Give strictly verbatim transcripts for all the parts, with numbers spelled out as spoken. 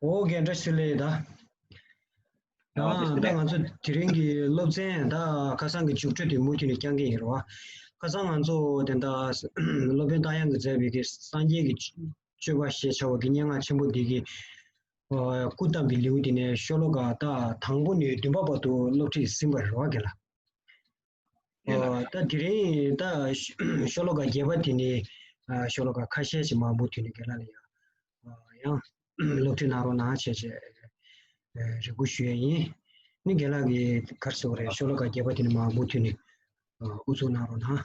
ཨོ་རྒན་བཀྲ་ཤིས་བདེ་ལེགས་ད། ཨོ་བཀྲ་ཤིས་བདེ་ད་ལེགས། ང་ཚོ་དེ་རིང་གི་སློབ་ཚན་ད་ཁ་སང་གི་མཇུག་འབྲས་དེ་མུ་མཐུད་ནས་བསྐྱང་གི་ཡིན་རེད་བ། ཁ་སང་ང་ཚོ་དེ་འདྲ་སློབ་དཔོན་རྟ་དབྱངས་ཀྱིས་མཛད་པའི་གི་སངས་རྒྱས་ཀྱི་སྤྱོད་པ་ཞེས་བྱ་བ་གི་སྙན་ངག་ཆེན་པོ་འདི་གི་ཨ་སྐུ་བལྟམས་པའི་ལེའུ་འདི་ནས་ཤོ་ལོ་ཀ་ད་དང་པོ་ནས་བདུན་པ་བར་དུ་སློབ་ཁྲིད་ཟིན་པ་རེད་བ་རྒན་ལགས། ཡིན་ལགས། ཨ་ད་དེ་རིང་ད་ཤོ་ལོ་ཀ་བརྒྱད་པ་དེ་ནས་ཨ་ཤོ་ལོ་ཀ་ཁ་ཤས་ཤིག་མར་མུ་མཐུད་ནས་རྒན་ལགས་ལ་ཡང་ཨ་ཡང་སློབ་ཁྲིད་གནང་རོགས་གནང་བྱས་བྱས་ཨ་རེ་སྐུལ་ཞུ་ཡས་ཡིན། ནི་རྒན་ལགས་ཀྱིས་ག་རེ་ཟེར་དགོས་རེད། ཤོ་ལོ་ཀ་བརྒྱད་པ་དེ་ནས་མར་མུ་མཐུད་ནས་ཨ་དབུ་འཛུགས་གནང་རོགས་གནང་།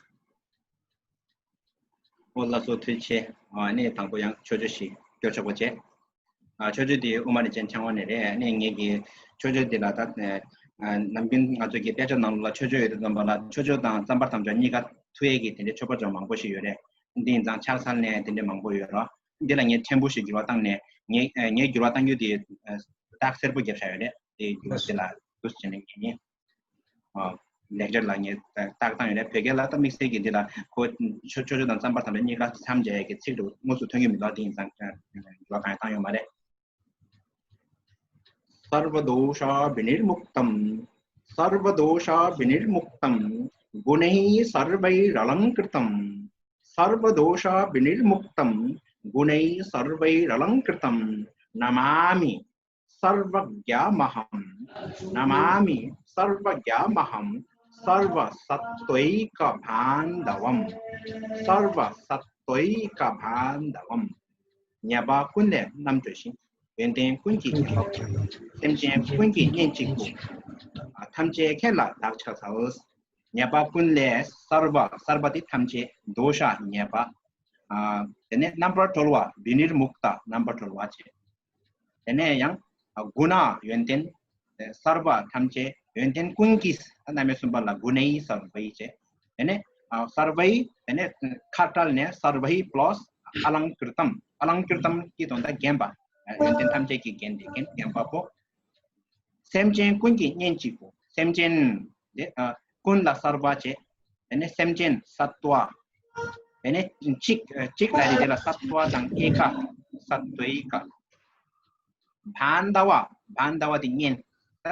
ཨོ་ལགས་སོ་ཐུགས་རྗེ་ཆེ། ཨ་ནི་དང་པོ་ཡང་མཆོད་བརྗོད་ཞིག་སྐྱོར་ཆོག་པ་བྱས། ཨ་མཆོད་བརྗོད་དེ་དབུ་མ་རིན་ཆེན་ཕྲེང་བ་ནས་རེད། ཨ་ནི་ངེད་ཀྱི་མཆོད་བརྗོད་འདི་ལ་ད་ཨ་ནམ་རྒྱུན་ང་ཚོ་གི་དཔེ་ཆ་ནང་ལ་མཆོད་བརྗོད་ཡོད་དུས་ཙམ་པ་ལ་མཆོད་བརྗོད་དང་བརྩམ་པར་དམ་བཅའ་གཉིས་ཀ་ཐུག་ཡས་ཀྱི་དེ་འདྲའི་མཆོད་པ་ཅུང་མང་པོ་ཞིག་ཡོད་རེད། འདི་ཡིན་ཙང་ཕྱག་འཚལ་ནས་དེ་འདྲའི་མང་པོ་ཡོད་རོ། འདི་ལ་ངས་ཕྲན་བུ་ཞིག་འགྱུར་བ་བཏང་ནས་ངས་ཨ་ངས་འགྱུར་བ་བཏང་རྒྱུ་དེ་ཨ་རྟགས་སེར་པོ་བརྒྱབ་བཞག་ཡོད་རེད། དེ་འགྱུར་བ་དེ་ལ་འདུག་སེ་བྱས་ནས་ངས་ཨ་ལེགས་སྦྱར་ལ་ངས་རྟགས་བཏང་ཡོད་རེད། བོད་སྐད་ལ་ད་དམིགས་བསལ་གྱི་འདི་ལ་ཁོ་མཆོད་མཆོད་བརྗོད་དང་བརྩམ་པར་དམ་བཅའ་གཉིས་ཀ་མཚམས་སྦྱར་ཡས་ཀྱི་ཚིག་འདྲ་པོ་དངོས་སུ་ཐོན་གྱི་མི་འདུག་དེ་ཡིན་ཙང་འགྱུར་བ་གང་ཡང་བཏང་ཡོད་མ་རེད། सर्वदोषाविनिर्मुक्तं सर्वदोषाविनिर्मुक्तं गुणैः सर्वैरलङ्कृतं सर्वदोषाविनिर्मुक्तं गुणैः सर्वैरलङ्कृतं नमामि सर्वज्ञमहं नमामि सर्वज्ञमहं सर्वसत्त्वैकबान्धवम् सर्वसत्त्वैकबान्धवम् ཉེས་པ་ཀུན་ལས་རྣམ་གྲོལ་ཞིང་། ཡོན་ཏན་ཀུན་གྱི་ཁྱད་པར་དགུ། སེམས་ཅན་ཀུན་གྱི་གཉེན་གཅིག་པུ། ཐམས་ཅད་མཁྱེན་ལ་བདག་ཕྱག་འཚལ། ཉེས་པ་ཀུན་ལས་སརྦ། སརྦ་དེ་ཐམས་ཅད། དོ་ཤ་ཉེས་པ། དེ་ནས་རྣམ་པར་གྲོལ་བ། བི་ནིར་མུག་ཏ། རྣམ་པར་གྲོལ་བ་བྱས། དེ་ནས་ཡང་གུ་ན་ཡོན་ཏན། སརྦ་ཐམས་ཅད་ཡོན་ཏན་ཀུན་གྱིས་རྣམ་དབྱེ་གསུམ་པ་ལ་གུ་ནེ་ཡི་སརྦ་ཡི་བྱས། དེ་ནས་ཨ་སརྦ་ཡི་དེ་ནས་ཁ་བྲལ་ནས་སརྦ་ཡི་པློས་ཨ་ལང་ཀིར་ཏམ། ཨ་ལང་ཀིར་ཏམ་གྱི་དོན་དག་རྒན་པ། ཡོན་ཏན་ཐམས་ཅད་ཀྱིས་བརྒྱན་ཏེ་རྒན་རྒན་པ་པོ། སེམས་ཅན་ཀུན་གྱི་གཉེན་གཅིག་པུ། སེམས་ཅན་དེ་ཨ་ཀུན་ལ་སརྦ་བྱས། དེ་ནས་སེམས་ཅན་སཏྭ། དེ་ནས་གཅིག་གཅིག་ལ་རེ་དེ་ལ་སཏྭ་དང་ཨེ་ཀ་སཏྭེ་ཀ། བྷན་དྷ་བ། བྷན་དྷ་བ་དེ་གཉེན། ད་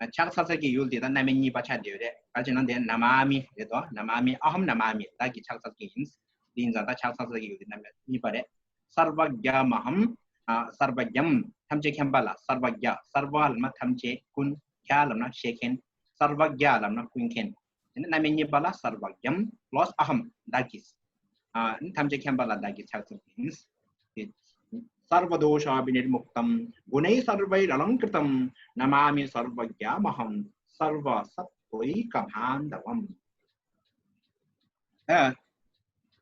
ཕྱག་འཚལ་ས་གི་ཡུལ་དེ་ད་རྣམ་དབྱེ་གཉིས་པ་ཆགས་བསྡད་ཡོད་རེད། ག་རེ་ཟེར་ན་དེ་ན་མ་མི་རེད་དོ། ན་མ་མི། ཨ་ཧམ་ན་མ་མི། བདག་གིས་ཕྱག་འཚལ་གྱི་ཡིན། དེ་ཡིན་ཙང་ད་ཕྱག་འཚལ་ས་གི་ཡུལ་དེ་རྣམ་དབྱེ་གཉིས་པ་རེད། སརྦ་ཛྙ་མ་ཧམ། ཨ་སརྦ་ཛྙ་ཐམས་ཅད་མཁྱེན་པ་ལ། སརྦ་ཛྙ། སརྦ་ལབ་ན་ཐམས་ཅད། ཀུན། ཛྙ་ལབ་ན་ཤེས་མཁན། སརྦ་ཛྙ་ལབ་ན་ཀུན་མཁྱེན། དེ་ནི་རྣམ་དབྱེ་གཉིས་པ་ལ་སརྦ་ཛྙ་པློས་ཨ་ཧམ། བདག་གིས། ཨ་ནི་ཐམས་ཅད་མཁྱེན་པ་ལ་བདག་གིས་ཕྱག་འཚལ་གྱི་ཡིན། सर्वदोषाविनिर्मुक्तं गुणैः सर्वैरलङ्कृतं नमामि सर्वज्ञमहं सर्वसत्त्वैकबान्धवम्। ཨ།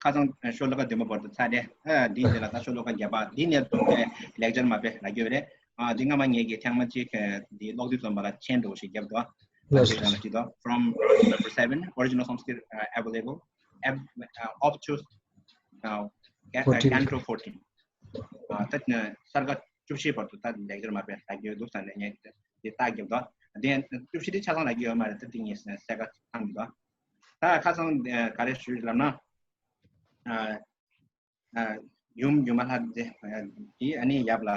ཁ་སང་ཤོ་ལོ་ཀ་བདུན་པ་བར་དུ་ཚར་རེད། ཨ་འདིའི་རྗེས་ལ་ད་ཤོ་ལོ་ཀ་བརྒྱད་པ་འདི་ནས་བཟུང་སྟེ་ལེགས་སྦྱར་མ་དཔེ་ལབ་ཀྱི་ཡོད་རེད། ཨ་འདི་སྔ་མ་ངེད་ཀྱིས་ཐེངས་མ་གཅིག་འདི་ཀློག་དུས་ཙམ་པ་ལ་མཆན་འདྲ་བོ་ཞིག་བརྒྱབ་འདུག་ལགས་སོ། འདི་ལ་ཅི་འདུག From verse number seven, original Sanskrit uh, available ab- uh, up to uh, ca- uh, Fourteen. Canto fourteen. ཨ་ད་ནི་སརྒ་བཅུ་བཞི་བར་དུ་ད་ལེགས་སྦྱར་མ་དཔེ་ལབ་ཀྱི་ཡོད་འདུག་ཟེར་ནས་ངས་འདི་ལྟ་རྒྱབ་འདུག་དེ་བཅུ་བཞི་དེ་ཆ་ཚང་ལབ་ཀྱི་ཡོད་མ་རེད། ད་དེ་ངས་གསལ་ཁ་ཚང་མི་འདུག་ད་ཁ་སང་ག་རེ་ཞུས་ལབ་ན། ཨ་ཨ་ཡུམ་ཡུམ་མ་ལྷ་དེ་ཨ་དེ་ཨ་ནི་ཡབ་ལ་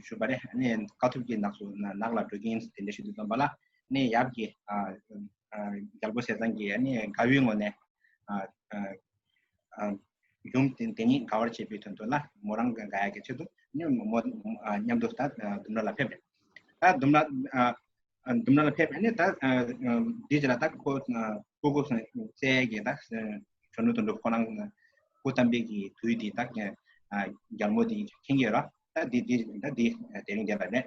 ཞུས་པ་རེད། ཨ་ནི་དཀའ་ཐུབ་ཀྱིས་ནགས་སུ་ནགས་ལ་འགྲོ་གིན་དེ་འདྲ་ཞུ་དུས་ཙམ་པ་ལ་ཨ་ནི་ཡབ་ཀྱིས་ཨ་ཨ་རྒྱལ་པོ་ཟས་གཙང་གིས་ཨ་ནི་དགའ་བའི་ངོ་ནས་ཨ་ཨ་ཨ་ཡུམ་དེ་དེ་ཉིད་དགའ་བར་བྱེད་པའི་དོན་དུ་ལ་མོ་རང་དགའ་ཡག་གི་ཆེད་དུ་ནི་མོ་ཨ་མཉམ་དུ་ད་ལྡུམ་ར་ལ་ཕེབས་རེད། ད་ལྡུམ་ར་ཨ་ལྡུམ་ར་ལ་ཕེབས་ནས་ད་འདི་རྗེས་ལ་ད་ཁོ་སྤུ་གུ་བཙས་ཀྱི་ད་གཞོན་ནུ་དོན་གྲུབ་ཁོ་རང་སྐུ་བལྟམས་པའི་གི་དུས་འདི་ད་རྒྱལ་མོ་འདི་མཁྱེན་གྱི་ཡོད་ར། ད་འདི་འདི་ད་འདི་དེ་རིང་འདི་ལ་ནས།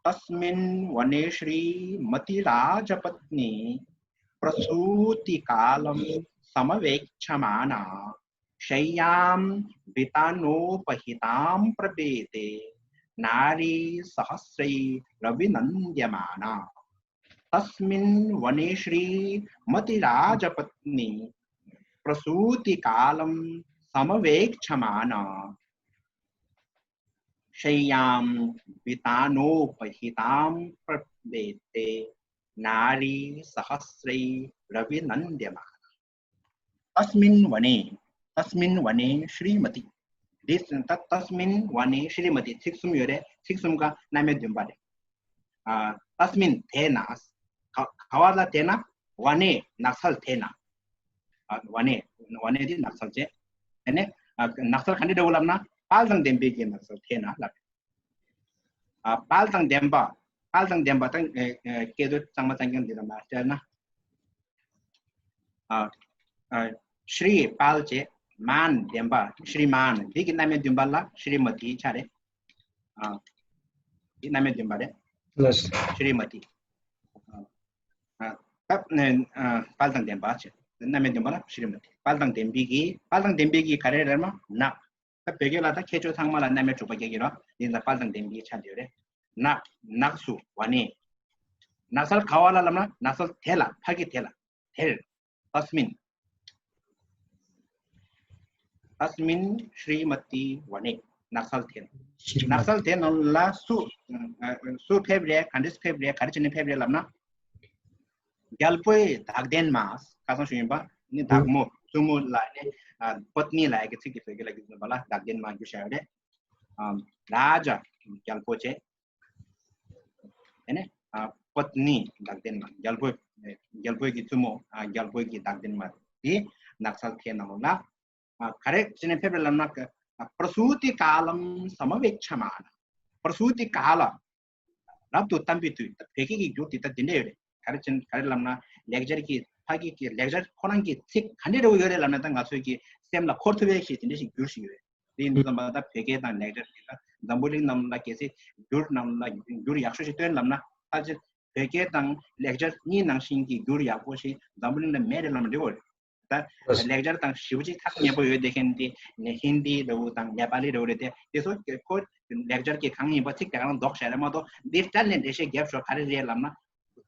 तस्मिन् वने श्रीमती राजपत्नी प्रसूतिकालं समवेक्षमाणा शय्यां वितानोपहितां प्रपेते नारीसहस्रैरभिनन्द्यमाना। तस्मिन् वने श्रीमती राजपत्नी प्रसूतिकालं समवेक्षमाणा शय्यां वितानोपहितां प्रपेते नारीसहस्रैरभिनन्द्यमाना। तस्मिन् वने, तस्मिन् वने श्रीमती, འདི་ད་तस्मिन् वने श्रीमती ཚིག་གསུམ་ཡོད་རེད། ཚིག་གསུམ་ཀ་རྣམ་དབྱེ་བདུན་པ་རེད། ཨ། तस्मिन् དེ་ན། ག་ག་བ་ལ་དེ་ན། वने ནགས་ཚལ་དེ་ན། ཨ། वने། वने འདི་ནགས་ཚལ་བྱས། དེ་ནས་ཨ་ནགས་ཚལ་ག་འདྲ་འདྲ་བོ་ལབ་ན། དཔལ་དང་ལྡན་པའི་གི་ནགས་ཚལ་དེ་ན་ལབ། ཨ། དཔལ་དང་ལྡན་པ། དཔལ་དང་ལྡན་པ་དང་ཨེ་ཨེ་སྐད་དོད་གཙང་མ་གཙང་རྐྱང་འདི་ལ་མ་བལྟས་ན། ཨ། ཨ། श्री དཔལ་བྱས། मान ལྡན་པ། श्रीमान འདི་གི་རྣམ་དབྱེ་བདུན་པ་ལ་श्रीमती ཆ་རེད། ཨ། འདི་རྣམ་དབྱེ་བདུན་པ་རེད། ལགས། श्रीमती། ཨ། ཨ། ད་ཨ་དཔལ་དང་ལྡན་པ་བྱས། རྣམ་དབྱེ་བདུན་པ་ལ་श्रीमती། དཔལ་དང་ལྡན་པའི་གི། དཔལ་དང་ལྡན་པའི་གི་ག་རེ་རེད་མ་ན། ད་བོད་སྐད་ལ་ད་ཁྱད་ཆོས་ཚང་མ་ལ་རྣམ་དབྱེ་དྲུག་པ་སྐྱེ་གི་རེད། འདི་ལ་དཔལ་དང་ལྡན་པའི་ཆ་འདི་རེད། ནགས། ནགས་སུ། वने། ནགས་ཚལ་ག་བ་ལ་ལབ་ན། ནགས་ཚལ་དེ་ལ། ཕ་གི་དེ་ལ། དེར། तस्मिन्། तस्मिन् श्रीमती वने། ནགས་ཚལ་དེ། श्रीमती ནགས་ཚལ་དེ་ནང་ལ་སུ། ཨ། སུ་ཕེབས་རེད། ག་འདྲས་ཕེབས་རེད། ག་རེ་བྱས་ནས་ཕེབས་རེད་ལབ་ན། རྒྱལ་པོའི་བདག་ལྡན་མ། ཁ་སང་ཞུས་ཡིན་པ། ནི་བདག་མོ། བཙུན་མོ་ལ་ནི། ཨ། पत्नी ལབ་ཡ་གི་ཚིག་དེ་བོད་སྐད་ལ་བསྒྱུར་ན་བདག་ལྡན་མ་བསྒྱུར་བཞག་ཡོད་རེད། ཨ། राजा རྒྱལ་པོ་བྱས། དེ་ནས་ཨ། पत्नी བདག་ལྡན་མ། རྒྱལ་པོ། རྒྱལ་པོའི་གི་བཙུན་མོ། ཨ། རྒྱལ་པོའི་གི་བདག་ལྡན་མ་དེ་ནགས་ཚལ་དེ་ནང་ལ། ཨ། ག་རེ་བྱས་ནས་ཕེབས་རེད་ལབ་ན། ཨ། प्रसूतिकालं समवेक्षमाण། प्रसूतिकाल། རབ་ཏུ་བལྟམས་པའི་དུས། ད་བོད་སྐད་ཀྱི་འགྱུར་དེ་ད་འདི་འདྲ་ཡོད་རེད། ག་རེ་བྱས་ག་རེ་ལབ་ན། ལེགས་སྦྱར་གྱི་ཕ་གི་གི་ལེགས་སྦྱར་ཁོ་རང་གི་ཚིག་ག་འདྲ་འདྲ་བོ་ཡོད་རེད་ལབ་ན། ད་ང་ཚོའི་གི་སེམས་ལ་འཁོར་ཐུབ་པའི་ཞིག་དེ་འདྲ་ཞིག་འགྱུར་ཞིག་ཡོད་རེད། དེ་ཡིན་དུས་ཙམ་པ་ད་བོད་སྐད་དང་ལེགས་སྦྱར་དེ་ད་འཛམ་བུ་གླིང་རྣམས་ལ་གལ་སྲིད་འགྱུར་རྣམས་ལ་འགྱུར་ཡག་ཤོས་ཤིག་སྟོན་ལབ་ན། ཕལ་ཆེར་བོད་སྐད་དང་ལེགས་སྦྱར་གཉིས་ནང་བཞིན་གྱི་འགྱུར་ཡག་པོ་ཞིག་འཛམ་བུ་གླིང་ལ་མེད་རེད་ལབ་ན་འགྲིག་གི་རེད། ད་ལེགས་སྦྱར་དང་ཞེ་པོ་ཅིག་ཐག་ཉེ་པོ་ཡོད་བསྡད་མཁན་དེ་ནི་ཧིན་དི་འདྲ་བོ་དང་ནེ་པ་ལི་འདྲ་བོ་རེད་དེ། དེ་ཚོ་ཁོ་ལེགས་སྦྱར་གྱི་གང་ཡིན་པ་ཚིག་དེ་ག་རང་འདོགས་བྱས་རེད་མ་གཏོགས། འདིར་བསྐྱར་ནས་འགྲེལ་བཤད་རྒྱབ་ཤོག་ག་རེ་རེད་ལབ་ན།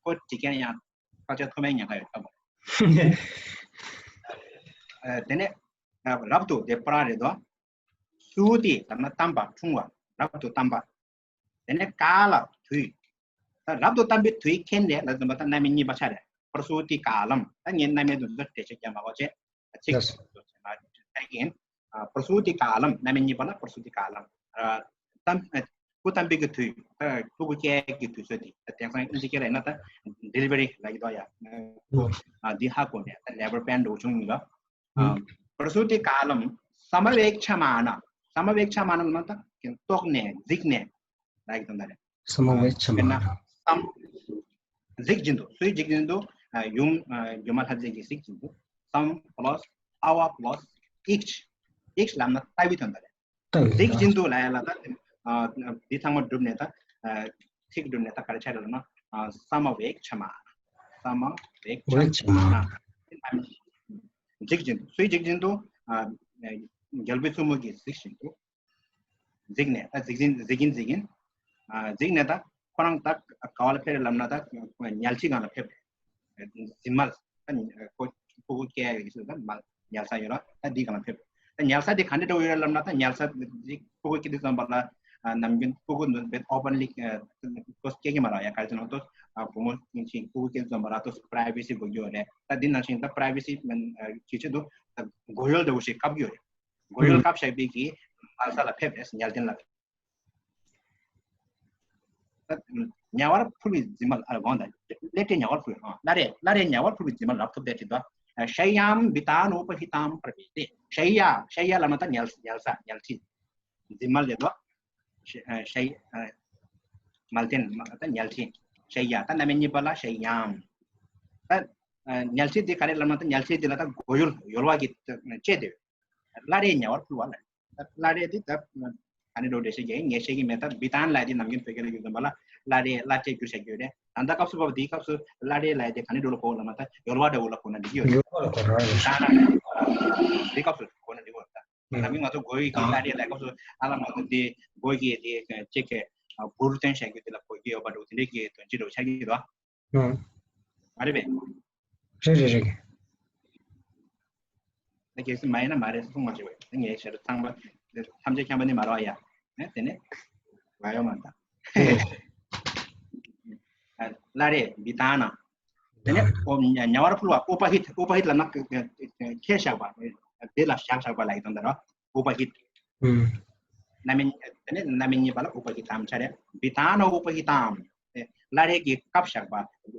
ཁོ་འགྲིག་མཁན་ཡང་ཕལ་ཆེར་ཐོབ་མེད་ཉེན་ཁ་ཡོད་ལྟ་བུ། ཨ། དེ་ནས་རབ་ཏུ་དེ་པྲ་རེད་དོ། སུ་དེ་ལབ་ན་བལྟམས་པ། འཁྲུངས་པ། རབ་ཏུ་བལྟམས་པ། དེ་ནས་ཀ་ལ་དུས། ད་རབ་ཏུ་བལྟམས་པའི་དུས་མཁྱེན་རེད་ལབ་དུས་ཙམ་པ་ད་རྣམ་དབྱེ་གཉིས་པ་ཆགས་རེད། प्रसूतिकालं། ད་ངས་རྣམ་དབྱེ་དུ་འདི་འགྲེལ་བཤད་རྒྱབ་མ་དགོས་བྱས། ཚིག་ལགས། ཚིག་ཨ། རྣམ་དབྱེ་གཉིས་པ་ལ་प्रसूतिकालं། ཨ། བལྟམས། ཨ། སྐུ་བལྟམས་པའི་གི་དུས། ད་སྤུ་གུ་སྐྱེ་གི་དུས་ཚོད་དེ། ད་དེང་སང་ཨིན་ཇི་སྐད་ལ་ཡིན་ན་ད་delivery ལབ་ཀྱི་འདུག་ཡ། ཨ། འདི་ཧ་གོ་ནས་ད་labour pain འདྲ་བོ་བྱུང་ཡིན་ལ། ཨ། प्रसूतिकालं समवेक्षमाण། समवेक्षमाण ལབ་ན་ད་རྟོགས་ནས་གཟིགས་ནས་ལབ་ཀྱི་དོན་དག་རེད། समवेक्षमाण། ཨ། सम གཟིགས་བཞིན་དུ། སུས་གཟིགས་བཞིན་དུ། ཨ། ཡུམ། ཨ། སྒྱུ་མ་ལྷ་མཛེས་ཀྱིས་གཟིགས་བཞིན་དུ། सम plus अव plus ईक्ष्། ईक्ष् ལབ་ན་ལྟ་བའི་དོན་དག་རེད། ལྟ་བའི། གཟིགས་བཞིན་དུ་ལབ་ཡ་ལ་ད། ཨ། འདི་ཚང་མ་བསྒྲུབས་ནས་ད། ཨ། ཚིག་བསྒྲུབས་ནས་ད་ག་རེ་ཆགས་རེད་ལབ་ན། ཨ། समवेक्षमाण། समवेक्षमाण། གཟིགས་བཞིན་དུ། སུས་གཟིགས་བཞིན་དུ། ཨ། རྒྱལ་པོའི་བཙུན་མོ་གིས་གཟིགས་བཞིན་དུ། གཟིགས་ནས། ད་གཟིགས་ཀྱིན་གཟིགས་ཀྱིན་གཟིགས་ཀྱིན། ཨ། གཟིགས་ནས་ད་ཁོ་རང་ད་ག་བ་ལ་ཕེབས་རེད་ལབ་ན། ད་ཉལ་ཁྲི་སྒང་ལ་ཕེབས་རེད། གཟིམ་མལ། ད་ཁོ་སྤུ་གུ་སྐྱེ་ཡག་གི་ད་མལ་ཉལ་ས་ཡོད་ར། ད་འདི་སྒང་ལ་ཕེབས་རེད། ད་ཉལ་ས་དེ་ག་འདྲ་འདྲ་བོ་ཡོད་རེད་ལབ་ན། ད་ཉལ་ས་དེ་སྤུ་གུ་སྐྱེ་དུས་ཙམ་པ་ལ། ཨ། ནམ་རྒྱུན་སྤུ་གུ་འདི་openly་ཏོག་ཙམ་སྐྱེ་གི་མ་རེད་ཡ། ག་རེ་ཟེར་ན་ཏོག་ཙམ་བུ་མོ་ཡིན་ཕྱིན་སྤུ་གུ་སྐྱེ་དུས་ཙམ་པ་ལ་ཏོག་ཙམ་privacy དགོས་ཀྱི་ཡོད་རེད། ད་འདི་ནང་བཞིན་ད་privacy གི་ཆེད་དུ་ད་སྒོ་ཡོལ་འདྲ་བོ་ཞིག་བཀབ་ཀྱི་ཡོད་རེད། སྒོ་ཡོལ་བཀབ་བཞག་པའི་གི་མལ་ས་ལ་ཕེབས་རེད། ཉལ་ཐེན་ལ། ཉ་བར་ཕུལ་བའི་གཟིམ་མལ། ཨ། དགོངས་དག་བླ་བྲེ་ཉ་བར་ཕུལ། ཨ། བླ་བྲེ། བླ་བྲེ་ཉ་བར་ཕུལ་བའི་གཟིམ་མལ་རབ་ཐོབ་དེ་བྲིས་འདུག་ཨ། शय्यां वितानोपहितां प्रपेदे། शय्या། शय्या ལབ་ན་ད་ཉལ། ཉལ་ས། ཉལ་ཁྲི། གཟིམ་མལ་རེད་དོ། ཤ། ཨ། ཤ། ཨ། མལ་སྟན། ད་ཉལ་ཁྲི། शय्या། ད་རྣམ་དབྱེ་གཉིས་པ་ལ་शय्यां། ད། ཨ། ཉལ་ཁྲི་དེ་ག་རེ་ལབ་ན། ད་ཉལ་ཁྲི་དེ་ལ་ད་སྒོ་ཡོལ། ཡོལ་བ་གིས་བཅད་དེ། བླ་བྲེ་ཉ་བར་ཕུལ་བ་ལ། བླ་བྲེ་དེ་ད་ག་ནས་འགྲོ་འགྲེལ་བཤད་རྒྱག་ཡིན། ངས་བཤད་ཀྱི་མེད། ད་བི་ཏཱན་ལབ་དེ་ནམ་རྒྱུན་བོད་སྐད་ལ་ཡོད་དམ་པ་ལ། བླ་བྲེ། བླ་བྲེ་བསྒྱུར་བྱ་རྒྱུ་རེད། ད་ལྟ་སྐབས་སུ་བབ་དེའི་སྐབས་སུ་བླ་བྲེ་ལབ་དེ་ག་ནས་འགྲོ་ལ་གོ་ལབ་ན། ད་ཡོལ་བ་འདྲ་བོ་ལ་གོ་ན་འགྲིག་གི་ཡོད་རེད། ཡོལ་བ་ལ་གོ་ར་རེད། བི་ཏཱན་ལ་དེའི་སྐབས་སུ་གོ་ན་འགྲིག་གི་ཡོད་རེད། ད་ནམ་རྒྱུན་ང་ཚོ་གོ་ཡི་གི་བླ་བྲེ་ལབ་སྐབས་སུ། ཨ་ལ་ང་ཚོ་དེ་གོ་གི་དེ་ཅིག་གི་བུར་སྟོན་བྱ་རྒྱུ་དེ་ལ་གོ་གི་ཡོད་པ་འདྲ་བོ་དེ་འདྲའི་གི་དོན་སྤྱི་འདྲ་བོ་ཆགས་ཀྱི་ཡོད་རེད། ཨང་། མ་རེད་པས། རེད་རེད་རེད། ད་གལ་སྲིད་མ་ཡིན་ན་མ་རེད་གསུང་མ་བྱེད་པས། ད་ངས་བཤད་རྒྱུ་ཚང་མ་ཐམས་ཅད་མཁྱེན་པ་ནི་མ་རེད་ཡ། ཨེ། དེ་ནས་ལ་ཡོད་མ་ད། བླ་བྲེ་བི་ཏཱན། དེ་ནས་ཨོ། ཉ་བར་ཕུལ་བ། उपहित། उपहित ལབ་ན་ཁྱེར་བཞག་པ། དེ་ལ་བཞག་བཞག་པ་ལ་ཡི་དོན་དེ་རེད། उपहित། ཨུམ། རྣམ་སྨིན་དེ་ནས་རྣམ་སྨིན་གཉིས་པ་ལ་ཨུ་པ་ཧི་ཏམ་ཆ་རེད། བི་ཏཱ་ན་ཨུ་པ་ཧི་ཏམ། སླར་ཡང་གི་སྐབས་བཞག་པ།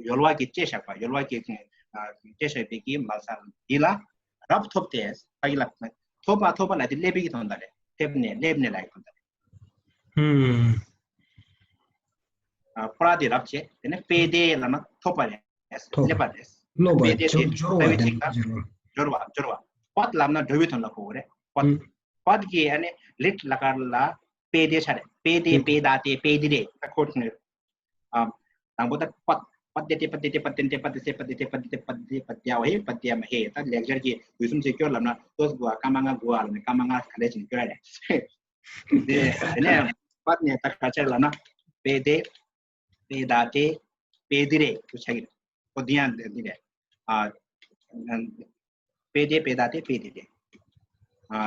ཡོལ་བ་གི་ལྕེ་བཞག་པ། ཡོལ་བ་གི་ལྕེ་བཞག་པའི་གི་མལ་ས་འདི་ལ་རབ་ཐོབ་སྟེ། ཕ་གི་ལ་ཐོབ་པ་ཐོབ་པ་ལ་དེ་སླེབས་པའི་གི་དོན་དག་རེད། སླེབས་ནས་སླེབས་ནས་ལ་ཡི་དོན་དག་རེད། ཨུམ། ཨ་པྲ་དེ་རབ་བྱས། དེ་ནས་པེ་དེ་ལབ་ན་ཐོབ་པ་རེད། ཐོབ། སླེབས་པ་རེད། ལོག་པ་པེ་དེ་དེ་སྦྱོར་སྦྱོར་བ་ལྟ་བའི་དེ་ཚིག་དང་སྦྱོར་བ། སྦྱོར་བ་སྦྱོར་བ། པད་ལབ་ན་འགྲོ་བའི་དོན་ལ་གོ་གི་རེད། པད། ཨུམ། པད་ཀྱི་ཨ་ནི་ལིཊ་ལ་ཀར་ལ་པེ་དེ་ཆ་རེད། པེ་དེ་པེ་ད་དེ་པེ་དེ་རེད། ད་ཁོ་ནི་ཨ་དང་པོ་ད་པད། པད་དེ་དེ་པད་དེ་དེ་པད་དེ་དེ་པད་དེ་སེ་པད་དེ་དེ་པད་དེ་དེ་པད་དེ་པད་དེ་ཨ་ཧེ་པད་དེ་མ་ཧེ། ད་ལེགས་སྦྱར་གྱི་དུས་གསུམ་ཚེ་སྐྱོར་ལབ་ན་ཏོས་གུ་ཨ་ཀ་མ་ང་གུ་ཨ་ལ་ནི་ཀ་མ་ང་ག་ལེ་ཅིན་སྐྱོར་རེད། དེ་དེ་ནས་པད་ནས་ད་ག་ཆ་ལབ་ན་པེ་དེ། པེ་ད་དེ། པེ་དེ་རེད་དུ་ཆ་གི་རེད། ཨོ་འདི་ཡང་འདི་རེད། ཨ་པེ་དེ་པེ་ད་དེ་པེ་དེ་རེད། ཨ་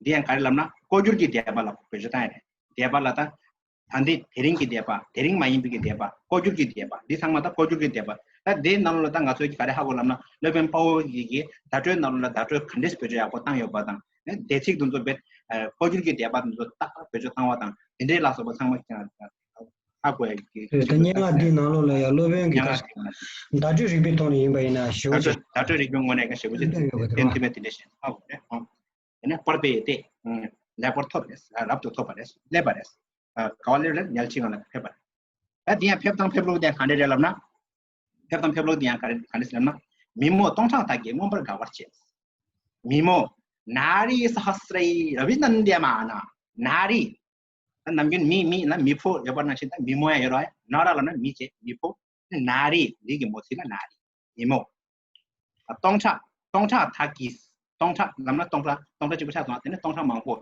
འདི་ཡང་ག་རེ་ལབ་ན་ལྐོག་གྱུར་གྱི་བཟླས་པ་ལ་བེད་སྤྱོད་བཏང་ཡ་རེད། བཟླས་པ་ལ་ད་ད་འདི་དེ་རིང་གི་བཟླས་པ། དེ་རིང་མ་ཡིན་པའི་གི་བཟླས་པ། ལྐོག་གྱུར་གྱི་བཟླས་པ། འདི་ཚང་མ་ད་ལྐོག་གྱུར་གྱི་བཟླས་པ། ད་དེའི་ནང་ལོགས་ལ་ད་ང་ཚོས་ག་རེ་ཧ་གོ་ལབ་ན་སློབ་དཔོན་དཔའ་བོ་ཡི་གི་བརྡ་སྤྲོད་ནང་ལོགས་ལ་བརྡ་སྤྲོད་ག་འདྲས་བེད་སྤྱོད་ཡག་པོ་བཏང་ཡོད་པ་དང་། བཟླས་ཚིག་དེ་ཚོ་བེད་ལྐོག་གྱུར་གྱི་བཟླས་པ་དེ་ཚོ་ཏག་ཏག་བེད་སྤྱོད་བཏང་བ་དང་དེ་འདྲས་ལ་སོགས་པ་ཚང་མ་ཧ་གོ་ཡ་གི་ད་སྙན་ངག་འདིའི་ནང་ལོགས་ལ་ཡང་སློབ་དཔོན་གྱི་སྙན་ངག་ཁ་བརྡ་སྤྲོད་རིག་པའི་ཐོག་ནས་ཡིན་པ་ཡིན་ན་ཞེ་པོ་ཅིག་བརྡ་སྤྲོད་རིག་པའི་ངོས་ནས་ཀྱང་ཞེ་པོ་ཅིག་ཏན་ཏན་ཡོད་པ་རེད་བ། དེ་ནས་དེ་འདྲ་ཞིག་ཧ་གོ་རེད། དེ་ནས་པར་པའི་དེ་ལེགས་པར་ཐོབ་རེད། རབ་ཏུ་ཐོབ་པ་རེད། སླེབས་པ་རེད། ག་བ་སླེབས་རེད། ཉལ་ཆིང་ལ་ཕེབས་པ་རེད། ད་དེ་ཡང་ཕེབས་དང་ཕེབས་ལུགས་དེ་ག་འདྲ་རེད་ལབ་ན། ཕེབས་དང་ཕེབས་ལུགས་དེ་ཡང་ག་རེ་ག་འདྲ་ཞིག་ལབ་ན། མི་མོ་སྟོང་ཕྲག་དག་གིས་མངོན་པར་དགའ་བར་བྱེད། མི་མོ། ནཱ་རི་སཱ་ཧ་སྲེ་ཨ་བི་ནན་དྱ་མ་ན། ནཱ་རི། ད་ནམ་རྒྱུན་མི་མི་ལ་མི་ཕོ་ཡོད་པ་ནང་བཞིན་ད་མི་མོ་ཡང་ཡོད་རེད། ནཱ་ར་ལབ་ན་མི་བྱེད་མི་ཕོ། ནཱ་རི་ལི་གི་མོ་ཚིག་ལ་ནཱ་རི། མི་མོ། སྟོང་ཕྲག་སྟོང་ཕྲག་དག་གིས། སྟོང་ཕྲག་ལབ་ན་སྟོང་ཕྲག་སྟོང་ཕྲག་གཅིག་པ་ཆགས་སོང་། དེ་ནི་སྟོང་ཕྲག་མང་པོ།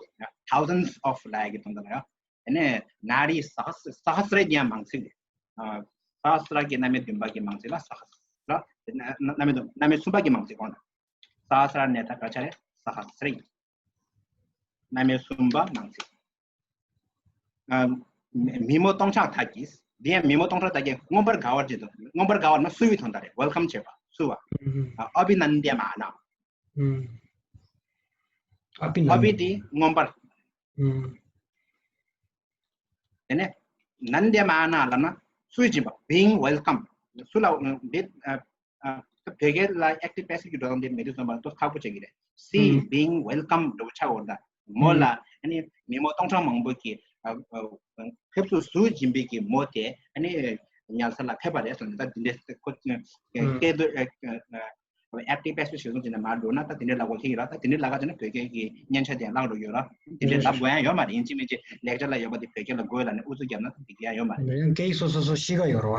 thousands of ལབ་ཡ་གི་དོན་དག་ལ་ཡ། དེ་ནས་ནཱ་རི་སཱ་ཧ་སཱ་ཧ་སྲེ་ཡང་མང་ཚིག་རེད། ཨ་སཱ་ཧ་སྲ་གི་རྣམ་དབྱེ་བདུན་པ་གི་མང་ཚིག་ལ་སཱ་ཧ་སྲ། དེ་ནས་རྣམ་དབྱེ་བདུན་རྣམ་དབྱེ་གསུམ་པ་གི་མང་ཚིག་གོ་ན། སཱ་ཧ་སྲ་ནས་ད་ག་ཆ་རེད། སཱ་ཧ་སྲེ། རྣམ་དབྱེ་གསུམ་པ་མང་ཚིག་ཨ་མི་མོ་སྟོང་ཕྲག་དག་གིས། འདི་ཡང་མི་མོ་སྟོང་ཕྲག་དག་གིས་མངོན་པར་དགའ་བར་བྱེད་དོ། མངོན་པར་དགའ་བ་ན་བསུ་བའི་དོན་དག་རེད། ཝེལ་ཀམ་བྱེད་པ། བསུ་བ། ཨ་ཨ་བི་ནན་དྱ་མ་ན། ཨ་བི་ནན། ཨ་བི་དེ་མངོན་པར། དེ་ནས་ནན་དྱ་མ་ན་ལབ་ན་བསུ་བྱེད་པ། being welcome། སུ་ལ་འདི་ཨ་ཨ་བོད་སྐད་ལ་ཨེག་ཊིབ་པེ་སིབ་ཀྱི་འགྲོ་སྟངས་དེ་མི་འདུག་བསམ་པ་ཏོག་ཁག་པོ་ཆགས་ཀྱི་རེད། see being welcome འགྲོ་ཆགས་འོར་ད་མོ་ལ་ཨ་ནི་མི་མོ་སྟོང་ཕྲག་མང་པོ་གིས་ཨ་ཨ་ཕེབས་བསུ་བསུ་བྱེད་པའི་གི་མོ་དེ་ཨ་ནི་ཉལ་ས་ལ་ཕེབས་པ་རེད་ཟེར་ནས། ད་འདི་འདྲའི་ཁོ་སྐད་དུ་ཨེག་ཊིབ་པེ་སིབ་ཞིག་སོང་ཅིག་ནས་མར་འགྲོ་ན་ད་དེ་འདྲའི་ལབ་དགོས་ཀྱི་ཡོད་ར། ད་དེ་འདྲའི་ལབ་ག་ཅིག་ན་བོད་སྐད་ཀྱི་སྙན་ཆ་དེ་ཡང་བརླག་འགྲོ་གི་ཡོད་ར། དེ་འདྲའི་ལབ་དགོས་ཡ་ཡོད་མ་རེད། ཡིན་གཅིག་མིན་གཅིག་ལེགས་སྦྱར་ལ་ཡོད་པ་དེ་བོད་སྐད་ལ་དགོས་ལབ་ནས་ཨུ་ཚུགས་བརྒྱབ་ན་ད་འགྲིག་གི་ཡ་ཡོད་མ་རེད། ཡང་སྐད་ཡིག་སོ་སོ་སོ་གཤིས་ཀ་ཡོད་རེད་